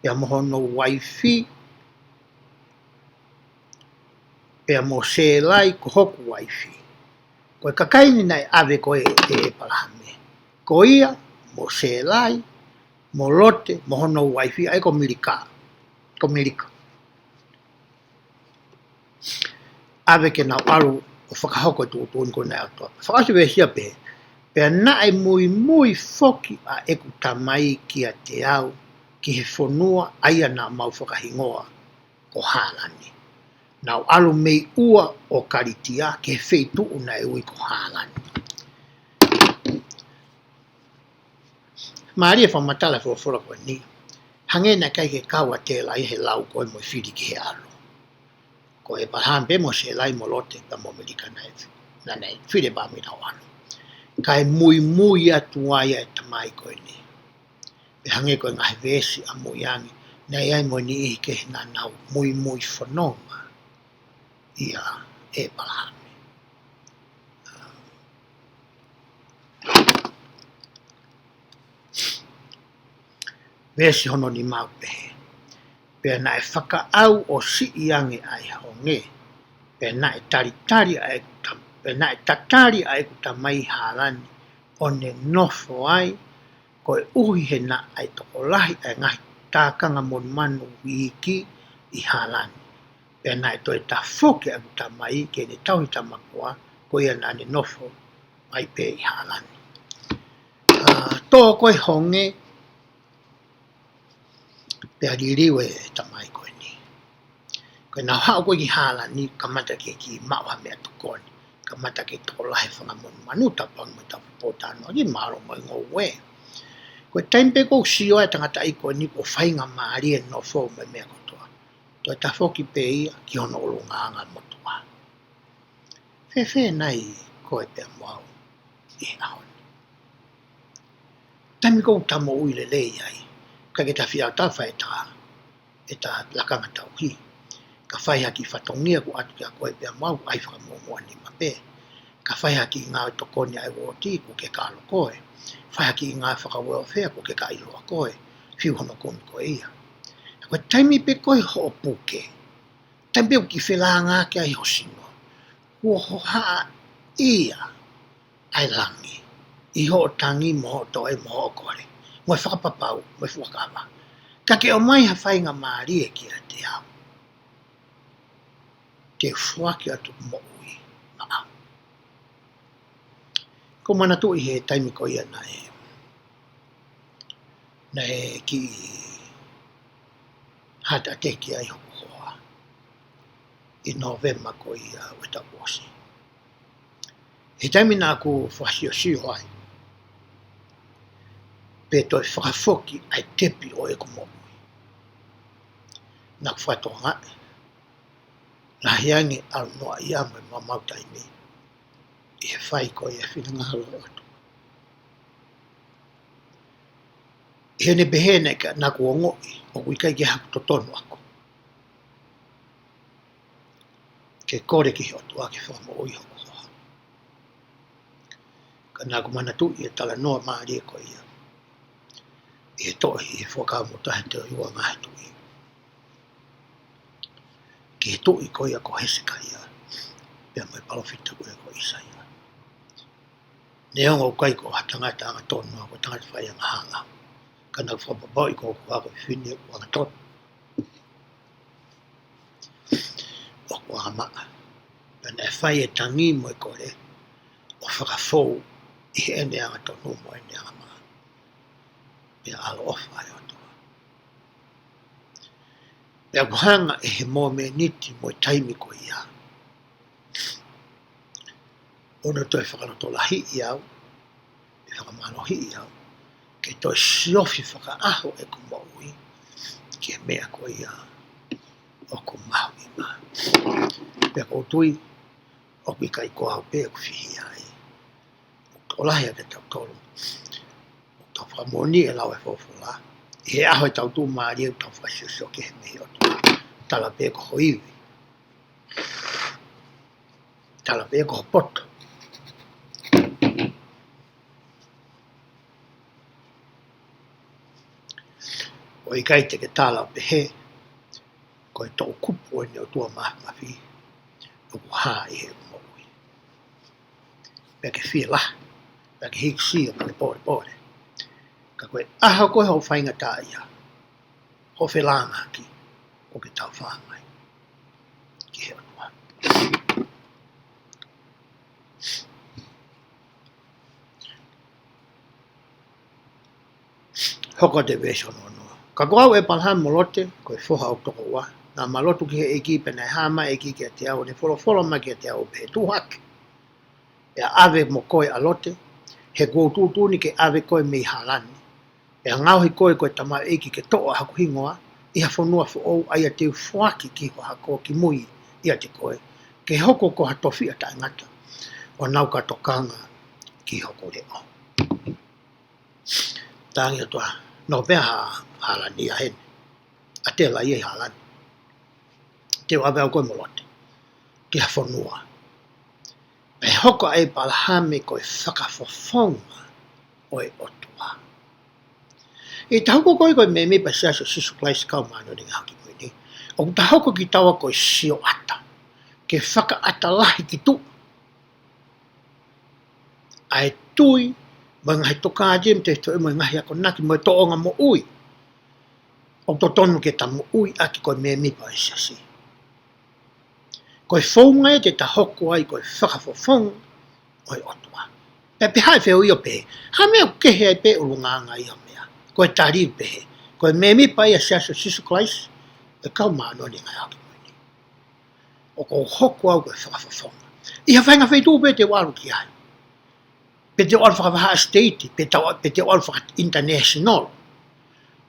pea mo hono uaifi, pea mo Sēlai ko hoku uaifi. Ko e kakai ni naʻe ʻave ko ē ʻe ʻĒpalahame. Ko ia, mo Sēlai, mo Lote, mo hono uaifi, ʻa ia ko Milika. Ko Milika. ʻAve ke nau ʻalu ʻo fakahoko e tuʻutuʻuni ko eni ʻa e ʻOtua. Fakaʻosi veesi ia pehē, pea naʻe muimui foki ʻa ʻeku tamai kiate au ki he fonua ʻa ia naʻa mau fakahingoa ko Hālani. Nau ʻalu mei ua ʻo Kalitia ki he feituʻu naʻe ui ko Hālani. Mālie e fakamatala e folofola ko eni. Hangē naʻe ʻikai ke kau ʻa Tela ia he lau ko ē mo e fili ki he ʻalu. Ko ʻĒpalahame pē mo Sēlai mo Lote pea mo Milika naʻe, naʻa nau fili pē mei nau ʻalu. Kae muimui atu ai ʻa e tamai ko eni. Pea hangē ko e ngaahi veesi ʻamui ange, naʻe ʻi ai mo e niʻihi kehe naʻa nau muimui fononga ʻia ʻĒpalahame. Veesi hono nima ʻoku pehē, pea naʻe fakaʻau ʻo siʻi ange ʻa e honge, pea naʻe talitali ʻa ʻeku tam-, pea naʻe tatali ʻa ʻeku tamai ʻi Hālani, ʻo ne nofo ai, koeʻuhi he naʻe tokolahi ʻa e ngaahi tākanga monumanu iiki ʻi Hālani. Pea naʻe toe tafoki ʻa ʻeku tamai ke ne tauhi tamakoa, ko ia naʻa ne nofo ai pē ʻi Hālani. ʻA, tō ko e honge, pea liliu e tamai ko eni. Ko ʻenau haʻu ko ē ki Hālani, kamata ke kiʻi maʻu ha meʻatokoni. Kamata ke tokolahi e fanga monumanu, tapu ange mo e tapu pōtalanoa ki mālō mo e ngoue. Ko e taimi pē ʻoku sio ai e tangataʻeiki ko eni kuo faingamālie e nofo mo e meʻa kotoa. Toe tafoki pē ia ki hono ʻulungaanga motuʻa. Fēfē nai koe pea mo au ʻi he ʻaho ni? Taimi ʻoku ta moʻui lelei ai, ʻikai ke ta fie ʻatā fai ʻeta, ʻeta lakanga tauhi. Ka fai ha kiʻi fatongia kuo ʻatu kia koe pea mo au, ʻai fakamuʻomuʻa nima pē. Ka fai ha kiʻi ngāue tokoni ʻa e uooti kuo ke kalo koe. Fai ha kiʻi ngāue fakauelofea kuo ke ka ʻiloa koe. Fiu hono kumi koe ia. Ko e taimi pē ko ē hoʻo puke, taimi pē ʻoku ke felāngaaki ai ho sino, kuo hohaʻa ia ʻa e langi ʻi hoʻo tangi mo hoʻo toe mo hoʻo kole, mo e fakapapau, mo e fuakava. Ka ke ʻomai ha faingamālie kiate au, te u foaki atu moʻui maʻau. ʻOku ou manatuʻi he taimi ko ia naʻe, naʻe kiʻi heart attack ai hoku hoa ʻi Nōvema ko ia ʻo e taʻu kuo ʻosi. He taimi naʻá ku fakasiosio ai pe toe fakafoki ʻa e tepi ʻo ʻeku moʻui, naʻá ku fakatokangaʻi lahi ange ʻa e ʻalu noaʻia mo e maumau taimi ʻi he fai ko ia e finangalo ʻo e ʻOtua. ʻI heʻene pehē naʻe ʻikai, naʻá ku ongoʻi ʻoku ʻikai ke ʻi ai haku totonu ʻaʻaku ke kole ki he ʻOtua ke fakamoʻui hoku hoa. Ka naʻá ku manatuʻi e talanoa mālie ko ia ʻi he tohi ʻi he Fuakava Motuʻa Heʻene Tohi Ua Ngaahi Tuʻi, ki he tuʻi ko ia ko Hesekaia, pea mo e palōfita ko ia ko ʻĪsaia. Neongo ʻoku ʻikai ko ha tangata angatonu au, ko e tangata faiangahala, ka naʻá ku fakapapauʻi ko hoku hoa ko e fefine ʻoku angatonu, ʻoku angamaʻa. Pea naʻe fai e tangi mo e kole ʻo fakafou ʻi heʻene angatonu mo ʻene angamaʻa. Pea ʻaloʻofa ʻa e ʻOtua. Pea ʻoku hanga ʻe he momeniti mo e taimi ko ia ʻo ne toe fakalotolahiʻi au, ʻe fakamālohiʻi au ke toe siofi fakaʻaho ʻeku moʻui ki he meʻa ko ia ʻoku mahuʻinga. Pea ʻoku ou tui ʻoku ʻikai ko au pē ʻoku fihia ai. ʻOku tokolahi ʻa kitautolu ʻoku tau fakamoʻoni e lau e folofola ʻi he ʻaho ʻe tau tuʻumālie ʻo tau fakasiosio ki he meʻa ʻo tau tala pē ko ho ivi, tala pē ko ho poto. ʻOku ʻikai te ke tala ʻo pehē ko e toʻukupu ʻo ʻene ʻOtua Māfimafi ʻoku hā ʻi heʻeku moʻui. Pea ke fie lahi, pea ke hiki sio mo e polepole. Ka ko e ʻaho ko ē hoʻo faingataʻaʻia, hoʻo felāngaaki, ʻoku ke tau fāngai ki he ʻOtua. Hoko atu e veesi hono ono. Ka ko au, ʻĒpalahame mo Lote, ko e foha ʻo e toko ua, naʻá ma lotu ki he ʻEiki, pea naʻe hā mai e ʻEiki kiate au, ʻo ne folofola mai kiate au ʻo pehē, Tuʻu hake, pea ʻave mo koe ʻa Lote, he kuó u tuʻutuʻuni ke ʻave koe mei Hālani, pea ngaohi koe ko e tamaioʻeiki ke toʻo ʻa hoku hingoa ʻi ha fonua foʻou, ʻa ia te u foaki ki ho hako kimui ʻiate koe, ke hoko ko ha tofiʻa taʻengata, ʻo nau ka tokanga ki hoku leʻo. Tangi atu ā, nofo pē ʻa Hālani ʻa heni. ʻAtela ia ʻi Hālani. Te u ʻave au ko ē mo Lote ki ha fonua. Pea hoko ʻa ʻĒpalahame ko e fakafofonga ʻo e ʻOtua. ʻI he ta hoko ko ē ko e mēmipa Siasi ʻo Sīsū Kalaisi ʻo e Kau Māʻoniʻoni ʻi he Ngaahi ʻAho Kimui Ni, ʻoku ta hoko kitaua ko e sioʻata, ke fakaʻata lahi ki tuʻa ʻa e tui, mo e ngaahi tokāteline, mo e ngaahi akonaki, mo e tōʻonga moʻui ʻoku totonu ke ta moʻui ʻaki ko e mēmipa ʻo e Siasi. Ko e founga ia te ta hoko ai ko e fakafofonga ʻo e ʻOtua. Pea pehē ʻe he fehuʻi ʻo pehē, ha meʻa ʻoku kehe ai pē ʻulungaanga ia ʻo e meʻa? Ko e tali ʻoku pehē, ko e mēmipa ia Siasi ʻo Sīsū Kalaisi ʻo e Kau Māʻoniʻoni ʻi he Ngaahi ʻAho Kimui Ni, ʻoku ou hoko au ko e fakafofonga. ʻI ha faʻahinga feituʻu pē te u ʻalu ki ai, pe te u ʻalu fakavahaʻa state, pe te u, pe te u ʻalu faka-international,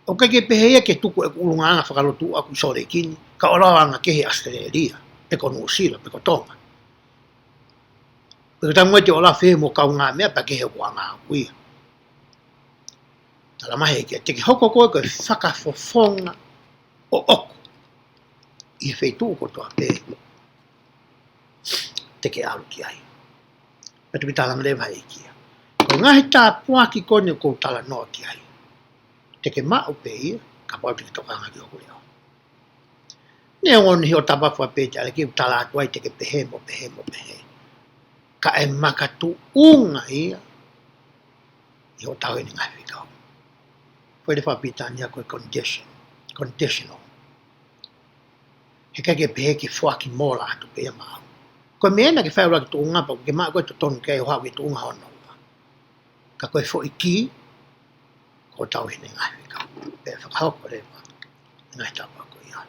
ʻOku ʻikai ke pehē ia ke tuku ʻeku ʻulungaanga fakalotu ʻaʻaku ʻi Sōleki ni, ka ʻo lau anga kehe ʻAositelēlia, pe ko Nuʻusila, pe ko Tonga. Pe ko e taumuʻa te u ʻalu fēfē mo e kaungāmeʻa pea kehe ʻeku anga ʻaʻaku ia. Talamai ʻe he ʻEiki ia, te ke hoko koe ko e fakafofonga ʻoʻoku ʻi he feituʻu kotoa pē te ke ʻalu ki ai. Pea toki talamai leva ʻe he ʻEiki ia, ko e ngaahi tāpuaki ko eni ʻoku ou talanoa ki ai, te ke maʻu pē ia kapau te ke tokanga ki hoku leʻo. Neongo ʻi hoʻo tafaʻaki fakapeteriake ʻoku tala atu ai te ke pehē mo pehē mo pehē, ka ʻe makatuʻunga ia ʻi hoʻo tauhi ʻene ngaahi fekau. Ko e lea fakapilitānia ko e condition, conditional. He ʻikai ke pehē ke foaki mola atu pē ia maʻau. Ko e meʻa ena ke fai ʻuluaki tuʻunga pea ke maʻu ko e totonu ke ʻai ʻo haʻu ki he tuʻunga hono ua. Ka ko e foʻi kī, ko e tauhi ʻene ngaahi fekau. Pea fakahoko leva ʻa e ngaahi tāpuaki ko ia.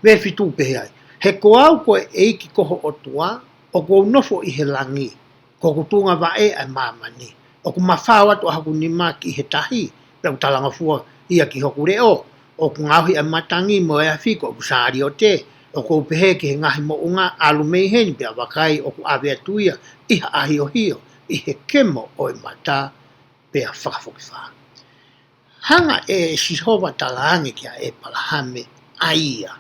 Veesi fitu pehē ai, he ko au ko e ʻEiki ko ho ʻOtua, ʻoku ou nofo ʻi he langi, ko hoku tuʻunga vaʻe ʻa e māmani. ʻOku mafao atu ʻa hoku nima ki he tahi, pea ʻoku talangofua ia ki hoku leʻo. ʻOku ngaohi ʻa e matangi mo e afi ko ʻeku sāliote. ʻOku ou pehē ki he ngaahi moʻunga, ʻalu mei heni, pea vakai, ʻoku ʻave atu ia ʻi ha ʻahiohio ʻi he kemo ʻo e mata, pea fakafokifā. Hanga ʻe Sihova ʻo talaange kia ʻĒpalahame ʻa ia,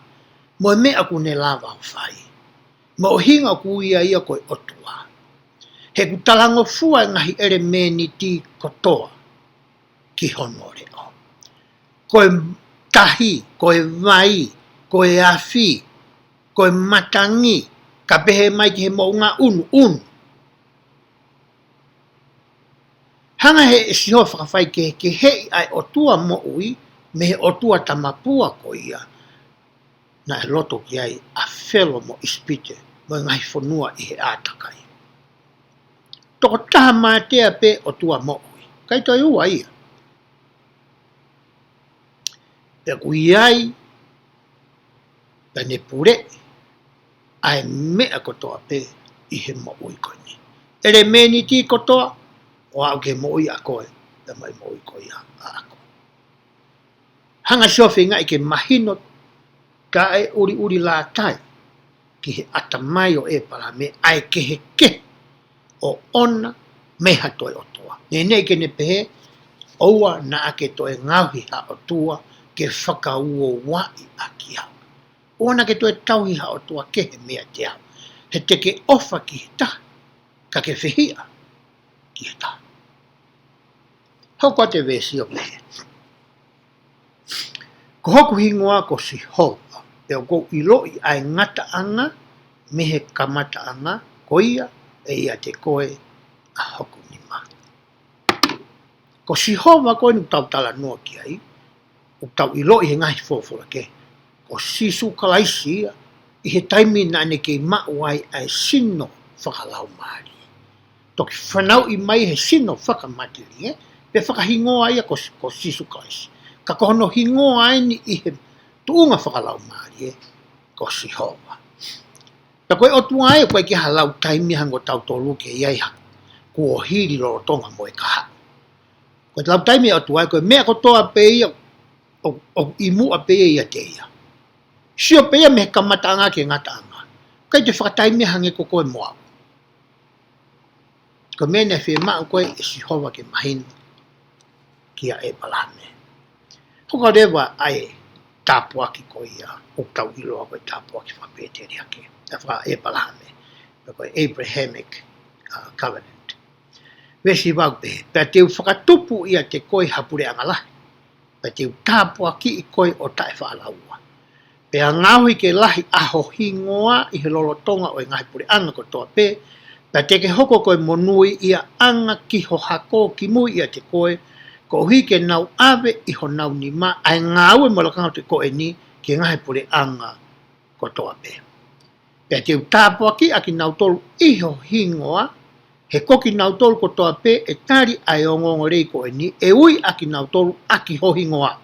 mo e meʻa ʻoku ne lava ʻo fai, mo e ʻuhinga ʻoku ui ai ia ko e ʻOtua. He ʻoku talangofua e ngaahi ʻelemēniti kotoa ki hono leʻo. Ko e tahi, ko e vai, ko e afi, ko e matangi, ka pehē mai ki he moʻunga, ʻunu, ʻunu. Hanga ʻe Sihova ʻo fakafaikehekeheʻi ʻa e ʻOtua moʻui mei he ʻotua tamapua ko ia naʻe loto ki ai ʻa Felo mo ʻIsipite mo e ngaahi fonua ʻi he ʻātakai. Tokotaha mātea pē ʻOtua moʻui. ʻIkai toe ua ia. Pea ʻoku ʻi ai, pea ne puleʻi ʻa e meʻa kotoa pē ʻi he moʻui ko eni. ʻElemēniti kotoa, ʻo aʻu ki he moʻui ʻa koe, pea mo e moʻui ko ia ʻaʻaku. Hanga ʻe Sihova ʻo feingaʻi ke mahino, kae ʻuliʻulilātai ki he ʻatamai ʻo ʻĒpalahame ʻa e kehekehe ʻoʻona mei ha toe ʻotua. Neʻineʻi ke ne pehē, ʻoua naʻa ke toe ngaohi ha ʻotua ke fakauouaʻi ʻaki au. ʻOua naʻa ke toe tauhi ha ʻotua kehe meiate au. He te ke ʻofa ki he taha, ka ke fehiʻa ki he taha. Hoko atu e veesi ʻo pehē, ko hoku hingoa ko Sihova, pea ʻoku ou ʻiloʻi ʻa e ngataʻanga mei he kamataʻanga, ko ia ʻe ʻiate koe ʻa hoku nima. Ko Sihova ko eni ʻoku tau talanoa ki ai, ʻoku tau ʻiloʻi he ngaahi folofola kehe, ko Sīsū Kalaisi ia, ʻi he taimi naʻa ne kei maʻu ai ʻa e sino fakalaumālie. Toki fanauʻi mai he sino fakamatelie, pea fakahingoa ia ko, ko Sīsū Kalaisi. Ka ko hono hingoa eni ʻi he tuʻunga fakalaumālie, ko Sihova. Pea ko e ʻOtua ē, ʻoku ʻikai ke ʻi ai ha lau taimi hangē ko tautolu ke ʻi ai ha kuohili lolotonga mo e kahaʻu. Ko e lau taimi ʻa e ʻOtua ē, ko e meʻa kotoa pē ia, ʻo, ʻoku ʻi muʻa pē ia ʻiate ia. Sio pē ia mei he kamataʻanga ki he ngataʻanga. ʻIkai toe fakataimi hangē ko koe mo au. Ko e meʻa naʻe fiemaʻu ko ē ʻe Sihova ke mahino kia ʻĒpalahame. Hoko leva ʻa e tāpuaki ko ia ʻoku tau ʻiloa ko e tāpuaki fakapēteliake, ʻa e faka-ʻĒpalahame, pe ko e Abrahamic, uh, covenant. Veesi hiva ʻoku pehē, pea te u fakatupu ʻiate koe ha puleʻanga lahi, pea te u tāpuakiʻi koe ʻo taʻefaʻalaua. Pea ngaohi ke lahi ʻa ho hingoa ʻi he lolotonga ʻo e ngaahi puleʻanga kotoa pē, pea te ke hoko ko e monūʻiaʻanga ki ho hako kimui ʻiate koe, koeʻuhi ke nau ʻave ʻi honau nima ʻa e ngāue mo e lakanga kotoa ko eni ki he ngaahi puleʻanga kotoa pē. Pea te u tāpuakiʻi ʻa kinautolu ʻi ho hingoa, he ko kinautolu kotoa pē ʻe tali ʻa e ongoongolelei ko eni, ʻe ui ʻa kinautolu ʻaki ho hingoa.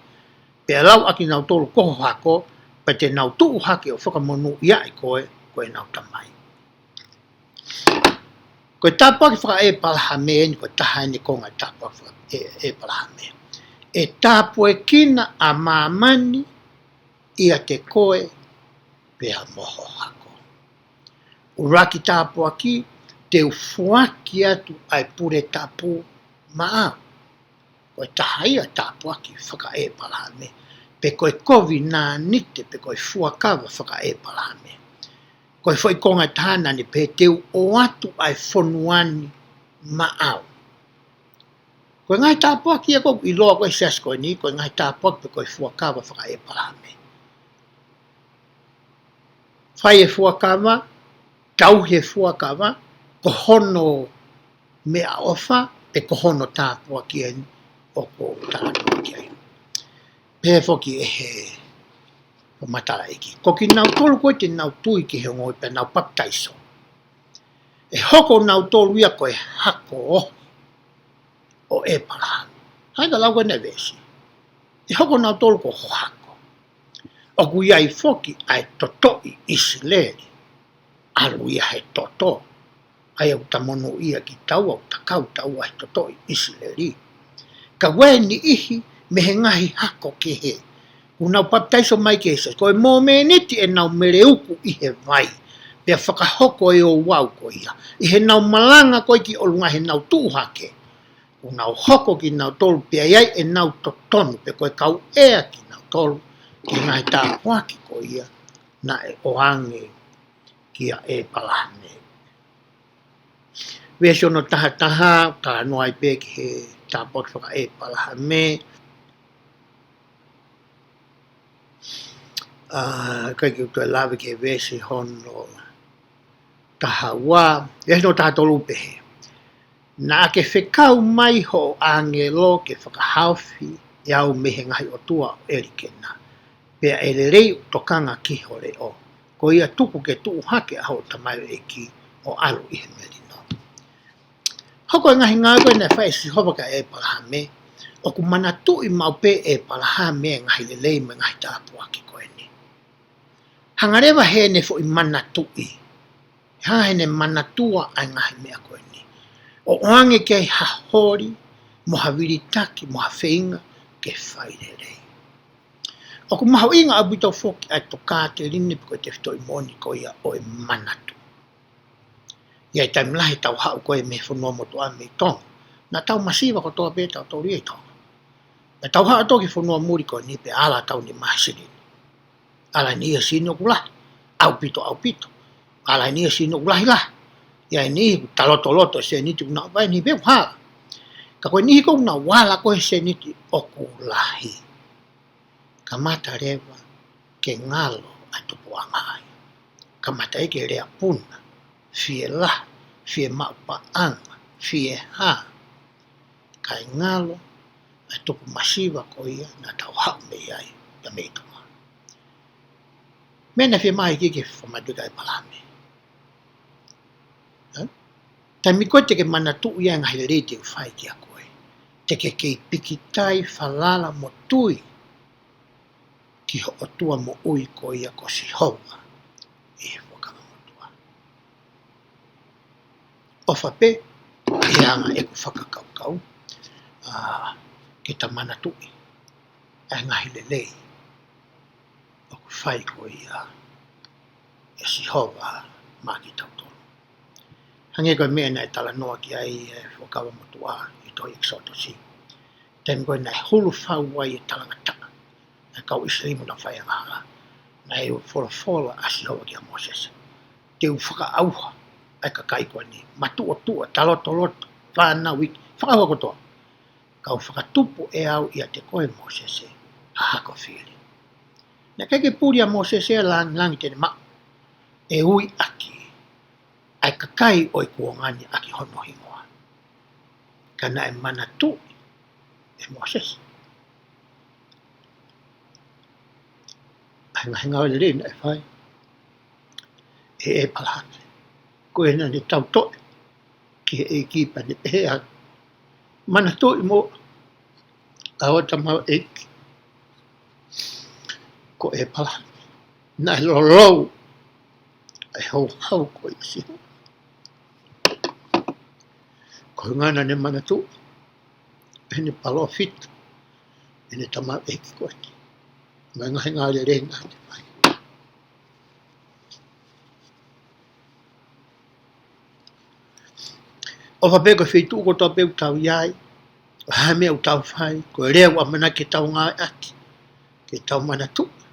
Pea lau ʻa kinautolu ko ho hako, pea te nau tuʻu hake ʻo fakamonūʻiaʻi koe, ko ʻenau tamai. Ko e tāpuaki faka-ʻĒpalahame eni, ko e taha eni e konga e tāpuaki faka-ʻĒ-, ʻĒpalahame. ʻE tāpuekina ʻa māmani ʻiate koe pea mo ho hako. ʻUluaki tāpuaki, te u foaki atu ʻa e pule tapu maʻau. Ko e taha ia e tāpuaki fakaʻēpalahame, pe ko e kovinānite, pe ko e fuakava fakaʻēpalahame. Ko e foʻi konga ʻe taha naʻa ne pehē te u ʻoatu ʻa e fonua ni maʻau. Ko e ngaahi tāpuaki ia ʻoku ʻiloa ko e siasi ko eni, ko e ngaahi tāpuaki pe ko e fuakava fakaʻēpalahame. Fai e fuakava, tauhi e fuakava, ko hono meʻaʻofa, pe ko hono tāpuaki eni ʻoku ou talanoa ki ai. Pehē foki ʻe he fakamatala ʻeiki. Ko kinautolu ko ē te nau tui ki he ongoʻi pea nau papitaiso, ʻe hoko nautolu ia ko e hako ʻo ʻĒpalahame. Hangē ko e lau ko eni e veesi. ʻE hoko nautolu ko ho hako. ʻOku ʻi ai foki ʻa e totoʻi ʻIsileli. ʻAlu ia he toto. ʻA ia ʻoku ta monūʻia kitaua, ʻoku ta kau taua he totoʻi ʻIsileli. Ka ʻoku ʻi ai e niʻihi mei he ngaahi hako kehe. Kuo nau papitaiso mai ki he Siasi. Ko e momeniti ʻenau meleuku ʻi he vai. Pea fakahoko e ouau ko ia. ʻI heʻenau malanga ko ē ki ʻolunga heʻenau tuʻu hake. Kuo nau hoko kinautolu pea ʻi ai ʻenau totonu pe ko e kau ʻea kinautolu ki he ngaahi tāpuaki ko ia naʻe ʻoange kia ʻĒpalahame. Veesi ono taha taha, talanoa ai pē ki he tāpuaki fakaʻēpalahame. ʻA, ʻikai ke u toe lave ki he veesi hono taha ua, veesi hono taha tolu pehē. Naʻa ke fekau mai hoʻo ʻāngelo ke fakahaofi ʻe au mei he ngaahi ʻotua ʻo ʻElikena. Pea ʻe lelei ʻeku tokanga ki ho leʻo. Ko ia tuku ke tuʻu hake ʻa hoʻo tamaioʻeiki ʻo ʻalu ʻi he melino. Hoko e ngaahi ngāue ko ē naʻe fai ʻe Sihova kia ʻĒpalahame, ʻoku manatuʻi maʻu pē ʻe ʻĒpalahame e ngaahi lelei mo e ngaahi tāpuaki ko eni. Hanga leva heʻene foʻi manatuʻi, hanga heʻene manatua ʻa e ngaahi meʻa ko eni, ʻo ʻoange ki ai ha holi, mo ha vilitaki, mo ha feinga ke fai lelei. ʻOku mahuʻinga ʻaupito foki ʻa e tokāteline pe ko e tefitoʻi moʻoni ko ia ʻo e manatu. ʻI ai e taimi lahi tau haʻu ko ē mei he fonua motuʻa mei Tonga. Naʻa tau masiva kotoa pē tautolu ia ʻi Tonga. Naʻa tau haʻu atu ki he fonua muli ko eni pea ala ʻetau nima he silini. Ala eni ia silini ʻoku lahi. ʻAupito, ʻaupito. Ala eni ia silini ʻoku lahi lahi. ʻI ai e niʻihi ʻoku ta lotoloto e sēniti ʻoku nau ʻave ni pē ʻoku hala. Ka ko e niʻihi ko ē ʻoku nau ala ko ē he sēniti ʻoku lahi. Kamata leva ke ngalo ʻa e tupuʻanga ai. Kamata ʻi he lea puna, fielahi, fiemaʻu paʻanga, fiehā. Kae ngalo ʻa e tupu masiva ko ia naʻa tau haʻu mei ai, pea mei Tonga. Meʻa naʻe fiemaʻu ʻe he ʻEiki ke fakamanatu kia ʻĒpalahame. Hā? Taimi ko ē te ke manatuʻi ai e ngaahi lelei te u fai kia koe, te ke kei pikitai falala mo tui ki ho ʻOtua moʻui ko ia ko Sihova ʻi he Fuakava Motuʻa. ʻOfa pē, ʻe anga ʻeku fakakaukau, ʻa, ke ta manatuʻi ʻa e ngaahi lelei ʻoku fai ko ia ʻe Sihova maʻa kitautolu. Hangē ko e meʻa naʻe talanoa ki ai e Fuakava Motuʻa ʻi he tohi ʻEkisotosi. Taimi ko ē naʻe hulu fau ai e talangataʻa ʻa e kau ʻIsileli mo ʻenau fai angahala, naʻe folofola ʻa Sihova kia Mōsese. Te u fakaʻauha ʻa e kakai ko eni, matuʻotuʻa, ta lotoloto, fānau iiki, fakaʻauha kotoa. Ka u fakatupu ʻe au ʻiate koe Mōsese, ha hako fili. Naʻe ʻikai ke puli ʻa Mōsese ia langilangi te ne maʻu, ʻe ui ʻaki ʻa e kakai ʻo e kuonga ni ʻaki hono hingoa. Ka naʻe manatuʻi ʻe Mōsese ʻa e ngaahi ngāue lelei naʻe fai ʻe ʻĒpalahame. Ko ia naʻa ne tautoʻe ki he ʻEiki pea ne pehē ange, manatuʻi muʻa ʻa hoʻo tamaioʻeiki ko ʻĒpalahame. Naʻe lolou ʻa e houhau ko ia ʻa Sihova. Ko e ʻuhinga naʻa ne manatuʻi ʻene palōfita, ʻene tamaioʻeiki ko eni, mo e ngaahi ngāue lelei naʻa ne fai. ʻOfa pē ko e feituʻu kotoa pē ʻoku tau ʻi ai, ʻo ha meʻa ʻoku tau fai, ko e lea ʻoku ʻamanaki ke tau ngāueʻaki, ke tau manatuʻi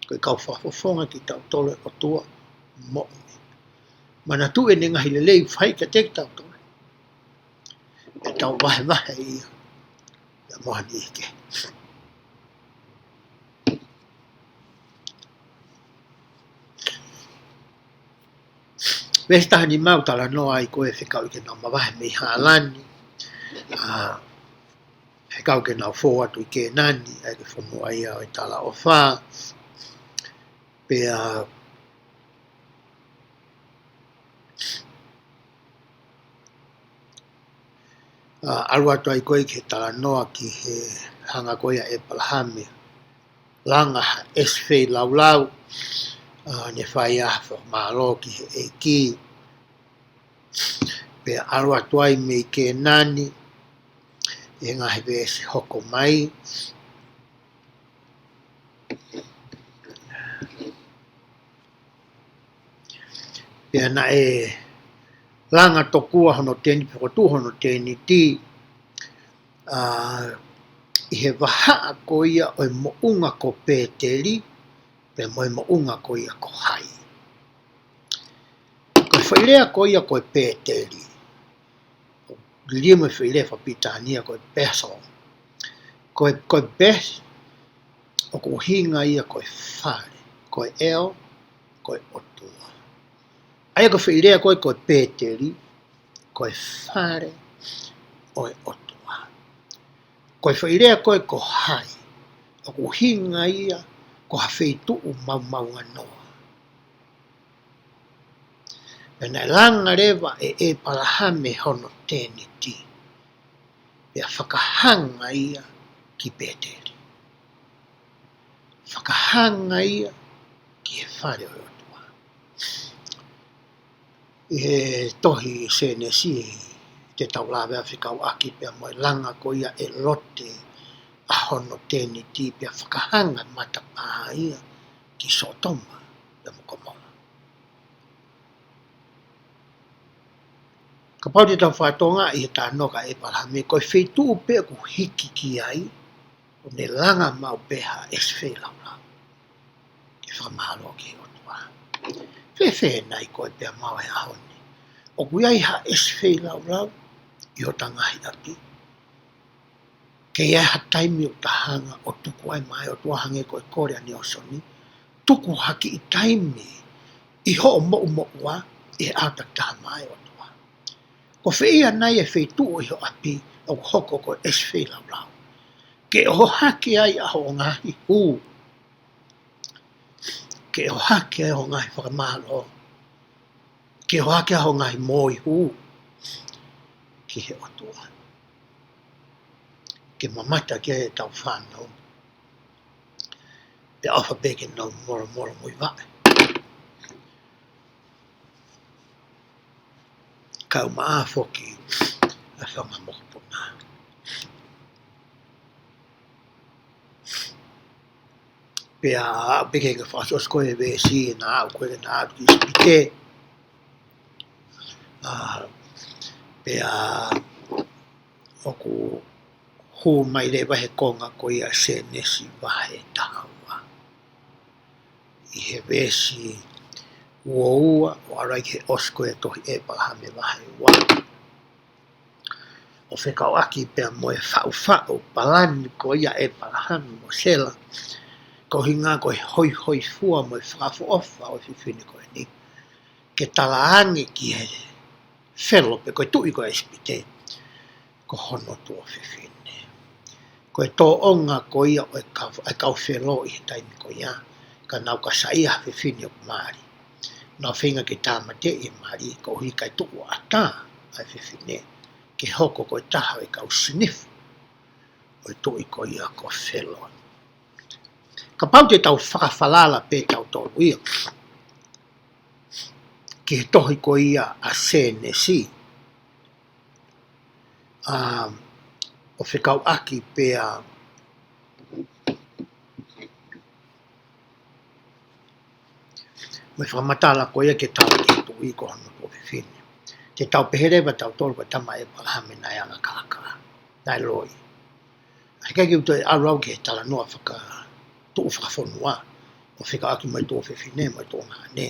ko e kau fakafofonga kitautolu ʻe he ʻOtua moʻui. Manatuʻi ʻene ngaahi lelei ʻoku fai kiate kitautolu, ke tau vahevahe ia ia mo ha niʻihi kehe. Veesi taha nima ʻoku talanoa ai ko e fekau ke nau mavahe mei Hālani, ʻa, fekau ke nau fou atu ʻi Kēnani, ʻa ia ko e fonua ia ʻo e talaʻofa. Pea ʻa, ʻalu atu ai ko ē ki he talanoa ki he hanga ko ia ʻe ʻEpalahame langa ha ʻesi feilaulau, ʻa, ne fai ai ha fakamālō ki he ʻEiki. Pea ʻalu atu ai mei Kēnani ʻi he ngaahi veesi hoko mai. Pea naʻe langa tokua hono teni-, fokotuʻu hono tēniti, ʻa, ʻi he vahaʻa ko ia ʻo e moʻunga ko Pēteli, pea mo e moʻunga ko ia ko Hai. Ko e foʻi lea ko ia ko e Pēteli, liliu mo e foʻi lea fakapilitānia ko e Bethel. Ko e, ko e Beth, ʻoku ʻuhinga ia ko e fale, ko e El, ko e ʻOtua. ʻA ia ko e foʻi lea ko ē ko e Pēteli, ko e fale ʻo e ʻOtua. Ko e foʻi lea ko ē ko Hai, ʻoku ʻuhinga ia ko ha feituʻu maomaonganoa. Pea naʻe langa leva ʻe ʻEpalahame hono tēniti, pea fakahanga ia ki Pēteli. Fakahanga ia ki he fale ʻo e ʻOtua. ʻI he tohi Sēnesi, te tau lave ʻo fekauʻaki pea mo e langa ko ia ʻe Lote ʻa hono tēniti pea fakahanga matapā ia ki Sōtoma pea mo Komola. Kapau te tau fakatokangaʻi he talanoa kia ʻEpalahame, ko e feituʻu pē ʻoku hiki ki ai, ʻo ne langa maʻu pē ha ʻesi feilaulau ke fakamālō ki he ʻOtua. Fēfē nai koe pea mo au he ʻaho ni? ʻOku ʻi ai ha ʻesi feilaulau ʻi hota ngaahi ʻapi? Ke ʻi ai ha taimi ʻoku ta hanga ʻo tuku ai maʻa e ʻOtua hangē ko e kole ʻa Nalesoni, tuku ha kiʻi taimi ʻi hoʻo moʻumoʻua ʻi he ʻaho takitaha maʻa e ʻOtua. Ko fē ia nai e feituʻu ʻi ho ʻapi ʻoku hoko ko e ʻesi feilaulau? Ke ʻohake ai ʻa hoʻo ngaahi hū. Ke ʻohake ai hoʻo ngaahi fakamālō. Ke ʻohake ai hoʻo ngaahi moihū ki he ʻOtua. Ke mamata ki ai ʻetau fānau. Pea ʻofa pē ke nau molomolomuivaʻe. Kau maʻa foki ʻa e fanga mokopuna. Pea aʻu pē ki he fakaʻosiʻosi ko ē e veesi, naʻa aʻu ko ē naʻa aʻu ki ʻIsipite. ʻA, pea ʻoku hū mai leva he konga ko ia Sēnesi vahe taha ua. ʻI he veesi ua ua, ʻo ʻalu ai ki he ʻosi ko ē tohi ʻEpalahame vahe ua. ʻO fekauʻaki pea mo e faʻufaʻu palani ko ia ʻa ʻEpalahame mo Sela. Ko e ʻuhinga ko e hoihoifua mo e fakaʻofoʻofa ʻo e fefine ko eni. Ke talaange ki he Felo pe ko e tuʻi ko ē ʻa ʻIsipite, ko hono tuofefine. Ko e tōʻonga ko ia ʻo e kau, ʻa e kau Felo ʻi he taimi ko ia, ka nau ka saiʻia ha fefine ʻoku mali. Nau feinga ke tāmateʻi e mali, koeʻuhi kae tuʻu ʻatā ʻa e fefine, ke hoko ko e taha ʻo e kau sinifu ʻo e tuʻi ko ia ko Felo. Kapau te tau fakafalala pē tautolu ia ki he tohi ko ia ʻa Sēnesi, ʻa, ʻo fekauʻaki pea mo e fakamatala ko ia ke tau ki he tuʻi ko hono tuofefine. Te tau pehē leva tautolu ko e tama ʻĒpalahame naʻe anga kākā, naʻe loi. ʻA ia ʻikai ke u toe ʻalu au ki he talanoa fakatuʻu fakafonua ʻo fekauʻaki mo e tuofefine mo e tuongaʻane.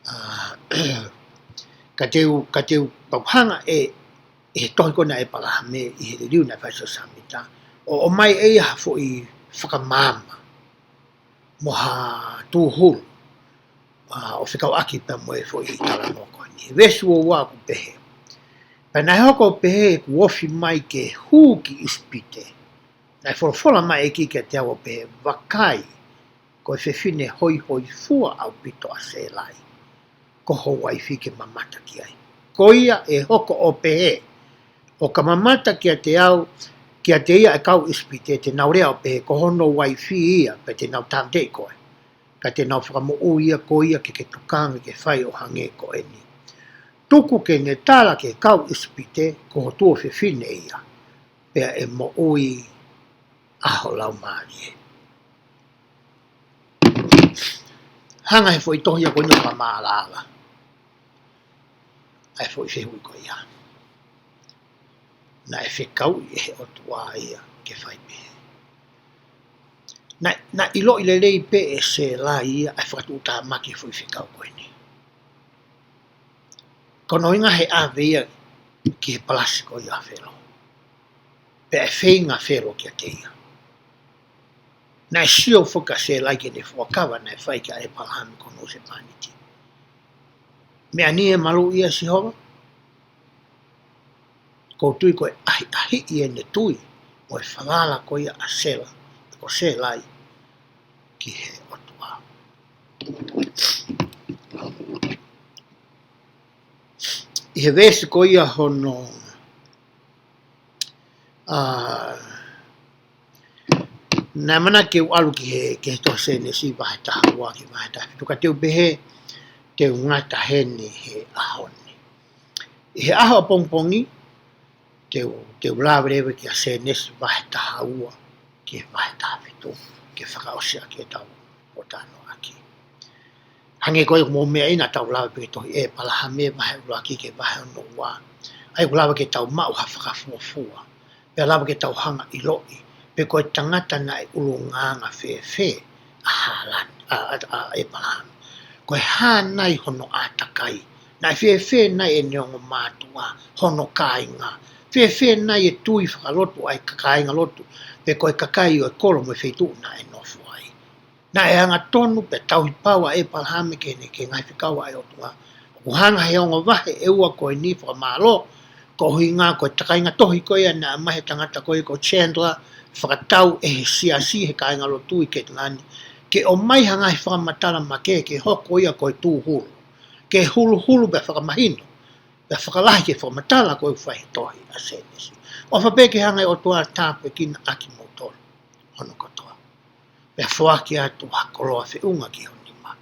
ʻA, ka te u, ka te u pau hanga ʻe, ʻi he tohi ko ena ʻa ʻĒpalahame ʻi he liliu naʻe fai ʻe Siosefa Sāmita, ʻo, ʻomai ʻe ia ha foʻi fakamaama mo ha tūhulu, ʻa, ʻo fekauʻaki pea mo e foʻi talanoa ko eni. He veesi uaua ʻoku pehē: Pea naʻe hoko ʻo pehē ʻi heʻeku ofi mai ke hū ki ʻIsipite, naʻe folofola mai ʻEiki kiate au ʻo pehē, Vakai, ko e fefine hoihoifua ʻaupito ʻa Sēlai, ko ho uaifi ke mamata ki ai. Ko ia ʻe hoko ʻo pehē, ʻo ka mamata kiate au, kiate ia ʻa e kau ʻIsipite, te nau lea ʻo pehē, ko hono uaifi ia, pea te nau tāmateʻi koe. Ka te nau fakamoʻui ia ko ia ke ke tokanga ke fai ʻo hangē ko eni. Tuku ke ne tala ki he kau ʻIsipite, ko ho tuofefine ia, pea ʻe moʻui ʻa ho laumālie. Hanga he foʻi tohi ia ko eni ʻo fakamaʻalaʻala ʻa e foʻi fehuʻi ko ia. Naʻe fekauʻi ʻe he ʻOtua ia ke fai pehē. Naʻe, naʻe ʻiloʻi lelei pē ʻe Sēlai ia ʻa e fakatuʻutāmaki ʻo e foʻi fekau ko eni. Ko hono ʻuhinga he ʻave ia ki he palasi ko ia ʻa Felo. Pea ʻe feinga ʻa Felo kiate ia. Naʻe sio foki ʻa Sēlai ki heʻene fuakava naʻe fai kia ʻĒpalahame ko hono husepāniti. Meʻa ni ʻe maluʻi ʻia Sihova? ʻOku ou tui ko e ʻahiʻahiʻi ʻene tui mo e falala ko ia ʻa Sela, ko Sēlai ki he ʻOtua. ʻI he veesi ko ia hono, ʻa, naʻe ʻamanaki ke u ʻalu ki he, ki he tohi Sēnesi vahe taha ua ki he vahe taha fitu, ka te u pehē, te u ngata heni he ʻaho ni. ʻI he ʻaho ʻapongipongi, te u, te u lave leva kia Sēnesi vahe taha ua ki he vahe taha fitu, ke fakaʻosi ʻaki ʻetau ʻoku tau talanoa ʻaki. Hangē ko ia ʻoku mou meaʻi naʻa tau lave pē ki he tohi ʻĒpalahame vahe ʻuluaki ki he vahe hono ua. ʻA ia ʻoku lava ke tau maʻu ha fakafuofua. Pea lava ke tau hanga ʻo ʻiloʻi pe ko e tangata naʻe ʻulungaanga fēfē ʻa Hālani, ʻa, ʻa, ʻa ʻĒpalahame. Ko e hā nai hono ʻātakai. Naʻe fēfē nai ʻene ongo mātuʻa, hono kāinga. Fēfē nai e tui fakalotu ʻa e kāingalotu, pe ko e kakai ʻo e kolo mo e feituʻu naʻe nofo ai. Naʻe angatonu pea tauhi pau ʻa ʻĒpalahame ki heʻene, ki he ngaahi fekau ʻa e ʻOtua. ʻOku hanga he ongo vahe ʻe ua ko eni fakamālō, ko e ʻuhinga ko e takainga tohi ko ia naʻe ʻomai he tangata ko ia ko Chandler, fakatau ʻe he siasi he kāingalotu ʻi Ketilani, ke ʻomai ha ngaahi fakamatala makehe ke hoko ia ko e tūhulu, ke huluhulu pea fakamahino, pea fakalahi ki he fakamatala ko ia ʻoku fai he tohi ʻa Sēnesi. ʻOfa pē ke hanga ʻe he ʻOtua ʻo tāpuekina ʻa kimoutolu hono kotoa. Pea foaki atu ha koloa feʻunga ki ho nima.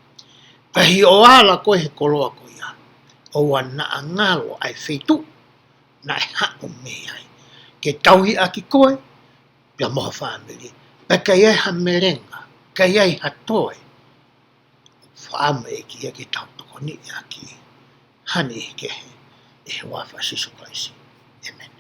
Pea ʻi hoʻo ala koe he koloa ko ia, ʻoua naʻa ngalo ʻa e feituʻu naʻe haʻu mei ai, ke tauhi ʻaki koe, pea mo ho fāmili. Pea ʻikai ai ha melenga, ʻikai ai ha toe. Fakaʻamu ʻe ʻEiki ia ke tau tokoniʻi ʻaki ha niʻihi kehe, ʻi he huafa ʻo Sīsū Kalaisi. ʻĒmeni.